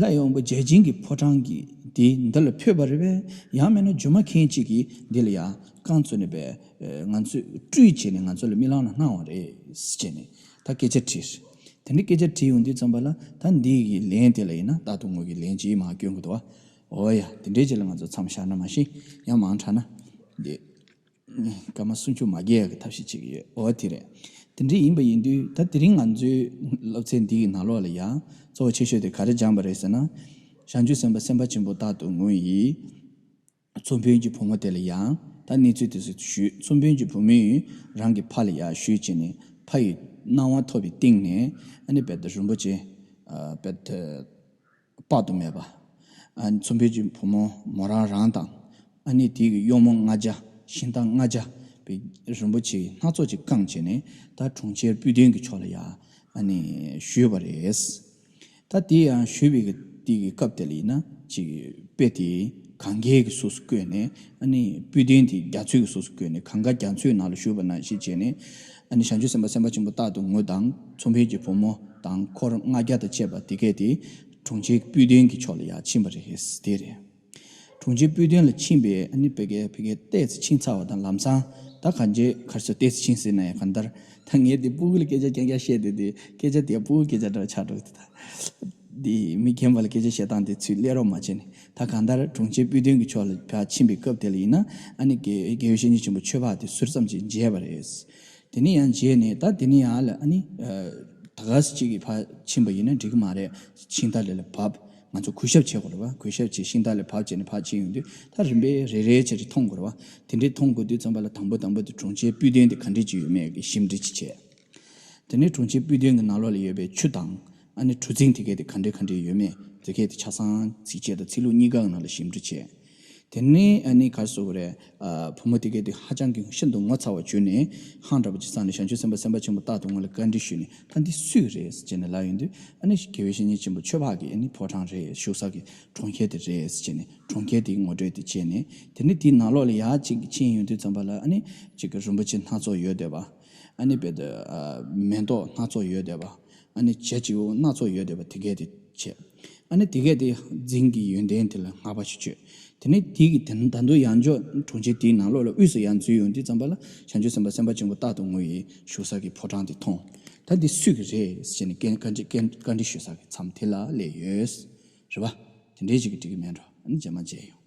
ལྷ་ཡོན་པོ་བརྒྱ་བྱིན་གྱི་ཕོ་བྲང་གི་དེ་འདི་ལ་འཕོས་པ་རེད་པས། ཡང་མིན་ན་སྒྱུ་མ་མཁན་གཅིག་གིས་འདི་ལ་ཡང་རྐང་བཙུགས་ནས་པས་ང་ཚོས་སྤྲུལ་བྱས་ནས་ང་ཚོ་ལ་རྨི་ལམ་ལ་སྣང་བ་རེད་ཟེར་བྱས་ནས་ད་སྐད་ཆ་དྲིས། དེ་འདྲའི་སྐད་ཆ་དྲིས་ཡོང་དུས་ཙམ་པ་ལ་ད་འདི་གི་ལན་དེ་ལ་ཡིན་ན་རྟག་ཏུ་ངུ་གི་ལན་ཅིག་མར་སྐྱོན་གི་འདུག་བ། འོ་ཡ། དེ་འདྲའི་ཅིག་ལ་ང་ཚོ་མཚམས་བཞག་ན་མ་ཤེས། ཡང་མང་དྲགས་ན་འདི། སྐར་མ་སུམ་ཅུ་མ་བརྒལ་ཡག་གི་ཐབས་ཤེས་བྱེད་ཀྱི་ཡོད། འོ་དེ་རེད། དེ་འདྲ་ཡིན་པ་ཡིན་དུས་ད་དེ་རིང་ང་ཚོའི་སློབ་ཚན་འདི་ཡི་ནང་ལོགས་ལ་ཡང་གཙོ་བོ་ཆེ་ཤོས་དེ་ག་རེ་སྦྱངས་པ་རེད་ཟེར་ན། བྱང་ཆུབ་སེམས་དཔའ་སེམས་དཔའ་ཆེན་པོ་རྟག་ཏུ་ངུ་ཡིས། མཚོ་འབུལ་གྱི་བུ་མོ་དེ་ལ་ཡང་ད་གནས་ཚུལ་དེ་ཚོ་ཞུས། མཚོ་འབུལ་གྱི་བུ་མོས་རང་གི་ཕ་ལ་ཡང་ཞུས་བྱས་ནས་ཕ་ཡི་གནང་བ་ཐོབ་པའི་སྟེང་ནས་ཨ་ནི་རྦད་དེ་རིན་པོ་ཆེ་རྦད་དེ། དཔག་ཏུ་མེད་པ། ཨ་ནི་མཚོ་འབུལ་གྱི་བུ་མོ་མོ་རང་རང་དང་། ཨ་ནི་དེའི་གི་གཡོག་མོ་ལྔ་བརྒྱ། ཤིང་རྟ་ལྔ་བརྒྱ་པའི་རིན་པོ་ཆེ་སྣ་ཚོགས་ཅིག་བཀང་བྱས་ནས་ད་གྲོང་ཁྱེར་སྤུས་ལྡན་གྱི་ཕྱོགས་ལ་ཡང་ཨ་ནི་ཞུས་པ་རེད། ད་དེ་ཡང་ཞུས་པའི་གི་དེ་གི་སྐབས་དེ་ལ་ཡིན་ན་ཅིག་དཔེ་དེ་གང་གའི་གི་གཟུགས་སུ་བཀོད་ནས་ཨ་ནི་སྤུས་ལྡན་དེ་རྒྱ་མཚོའི་གི་གཟུགས་སུ་བཀོད་ནས་གང་ག་རྒྱ་མཚོའི་ནང་ལ་ཞུས་པ་ནང་བཞིན་བྱས་ནས་ཨ་ནི་བྱང་ཆུབ་སེམས་དཔའ་སེམས་དཔའ་ཆེན་པོ་རྟག་ཏུ་ངུ་དང་མཚོ་འབུལ་གྱི་བུ་མོ་དང་འཁོར་ལྔ་བརྒྱ་དང་བཅས་པ་དེ་གས་དེ། གྲོང་ཁྱེར་སྤུས་ལྡན་གྱི་ཕྱོགས་ལ་ཡར་ཕྱིན་པ་རེད། དེ་རེད། གྲོང་ཁྱེར་སྤུས་ལྡན་ལ་ཕྱིན་པའི་ཨ་ནི་བོད་སྐད་བོད་སྐད་ཏོག་ཙམ་ཕྱིན་ཚར་བ་དང་ལམ་སང་ད་གང་ཅི་གར་སོ་ཏོག་ཙམ་ཕྱིན་ཟེར་ན་ཡང་གང་ལྟར་ད་ངས་འདི་སྤུ་གུ་ལ་སྐད་ཆ་རྐྱང་རྐྱང་བཤད་དུས་དེ་སྐད་ཆ་དེ་སྤུ་གུ་སྐད་ཆ་འདྲ་ཆགས་འགྲོ་གི་འདུག་ད་འདི་མི་རྒན་པ་ལ་སྐད་ཆ་བཤད་སྟངས་དེ་ཚུར་སླེབས་རོགས་མ་བྱས་ནས་ད་གང་ལྟར་གྲོང་ཁྱེར་སྤུས་ལྡན་གྱི་ཕྱོགས་ལ་ཕར་ཕྱིན་པའི་སྐབས་དེ་ལ་ཡིན་ན་ཨ་ནི་དགེ་དགེ་བའི་བཤེས་གཉེན་ཆེན་པོ་ཆོས་འཕགས་དེ་ཟུར་ཙམ་ཅིག་མཇལ་བ་རེད། དེ་ནས་ཡང་མཇལ་ནས་ད་དེ་ནས་ཡང་ལ་ཨ་ནི། ད་ག་སེ་གཅིག་གིས་ཕར་ཕྱིན་པ་ཡིན་ན་འགྲིག་གི་མ་རེད། ཤིང་རྟ་ལ་ལ་བབས། ང་ཚོ་གུས་ཞབས་བྱེད་དགོས་རེད་བ། གུས་ཞབས་བྱེད་ཤིང་རྟ་ལ་བབས་བྱས་ནས་ཕར་ཕྱིན་ཡོང་དུས་ད་རིམ་པས་རེ་རེ་བྱས་ཏེ་མཐོང་དགོས་རེད་བ། དེ་འདྲས་མཐོང་དགོས་དུས་ཙམ་པ་ལ་དང་པོ་དང་པོ་དེ་གྲོང་ཁྱེར་སྤུས་ལྡན་དེ་ག་འདྲས་ཅིག་ཡོད་མེད་ཀྱི་ཞིབ་འབྲི་ཅིག་བྱས། དེ་ནས་གྲོང་ཁྱེར་སྤུས་ལྡན་གྱི་ནང་ལོགས་ལ་ཡོད་པའི་ཆུ་དང་ཨ་ནི་གྲུ་གཟིངས་དེ་གས་དེ་ག་འདྲས་ག་འདྲས་ཡོད་མེད་དེ་གས་དེ་ཆ་ཚང་ཚིགས་བཅད་དང་ཚིག་ལྷུག་གཉིས་ཀ་གི་ནང་ལ་ཞིབ་འབྲི་བྱས། དེ་ནས་ཨ་ནི་ག་རེ་ཟེར་དགོས་རེད། ཨ་བུ་མོ་དེ་གས་དེ་ཧ་ཅང་གི་ཤིན་ཏུ་ངོ་ཚ་བ་གྱུར་ནས་ཧང་འདྲ་པོ་ཅིག་བསམ་ནས་བྱང་ཆུབ་སེམས་དཔའ་སེམས་དཔའ་ཆེན་པོ་རྟག་ཏུ་ངུ་ལ་བཀའ་འདྲི་ཞུས་ནས་ད་འདི་སུའི་རེད་ཟེར་ནས་ལབ་ཡོང་དུས་ཨ་ནི་དགེ་བའི་བཤེས་གཉེན་ཆེན་པོ་ཆོས་འཕགས་ཀྱི་ཨ་ནི་ཕོ་བྲང་རེད། བཞུགས་ས་གི་གྲོང་ཁྱེར་དེ་རེད་ཟེར་ནས་གྲོང་ཁྱེར་དེའི་ངོ་སྤྲོད་དེ་བྱས་ནས་དེ་ནས་དེའི་ནང་ལོགས་ལ་ཡར་ཅིག་ཕྱིན་ཡོང་དུས་ཙམ་པ་ལ་ཨ་ནི་ཅིག་གི་རིན་པོ་ཆེ་སྣ་ཚོགས་ཡོད་བསྡད་པ། ཨ་ནི་བེད་དུ་མེ་ཏོག་སྣ་ཚོགས་ཡོད་བསྡད་པ། ཨ་ནི་བྱ་བྱིའུ་སྣ་ཚོགས་ཡོད་བསྡད་པ་དེ་གས་དེ་བྱས། ཨ་ནི་དེ་གས་དེ་རྫིང་གི་ཡོན་ཏན་དེ་ལ་བསྔགས་པ་ཞིག་བརྗོད། དེ་ནས་དེ་གི་དེ་ད་དུང་ཡང་འཇོག་གྲོང་ཁྱེར་དེའི་ནང་ལོགས་ལ་དབུས་སུ་ཡར་འཛུལ་ཡོང་དུས་ཙམ་པ་ལ་བྱང་ཆུབ་སེམས་དཔའ་སེམས་དཔའ་ཆེན་པོ་རྟག་ཏུ་ངུ་ཡི་བཞུགས་ས་གི་ཕོ་བྲང་དེ་མཐོང་། ད་འདི་སུས་ཀྱི་རེད་ཟེར་ནས་བཀའ་བཀའ་འདྲི་བཀའ་བཀའ་འདྲི་ཞུ་ས་གི་མཚམས་དེ་ལ་སླེབས་ཡོད། རེད་པ། དེ་འདྲའི་ཞིག་གི་འགྲིག་གི་མེད་འགྲོ། ཨ་ནི་རྗེས་མ་མཇལ་ཡོང་།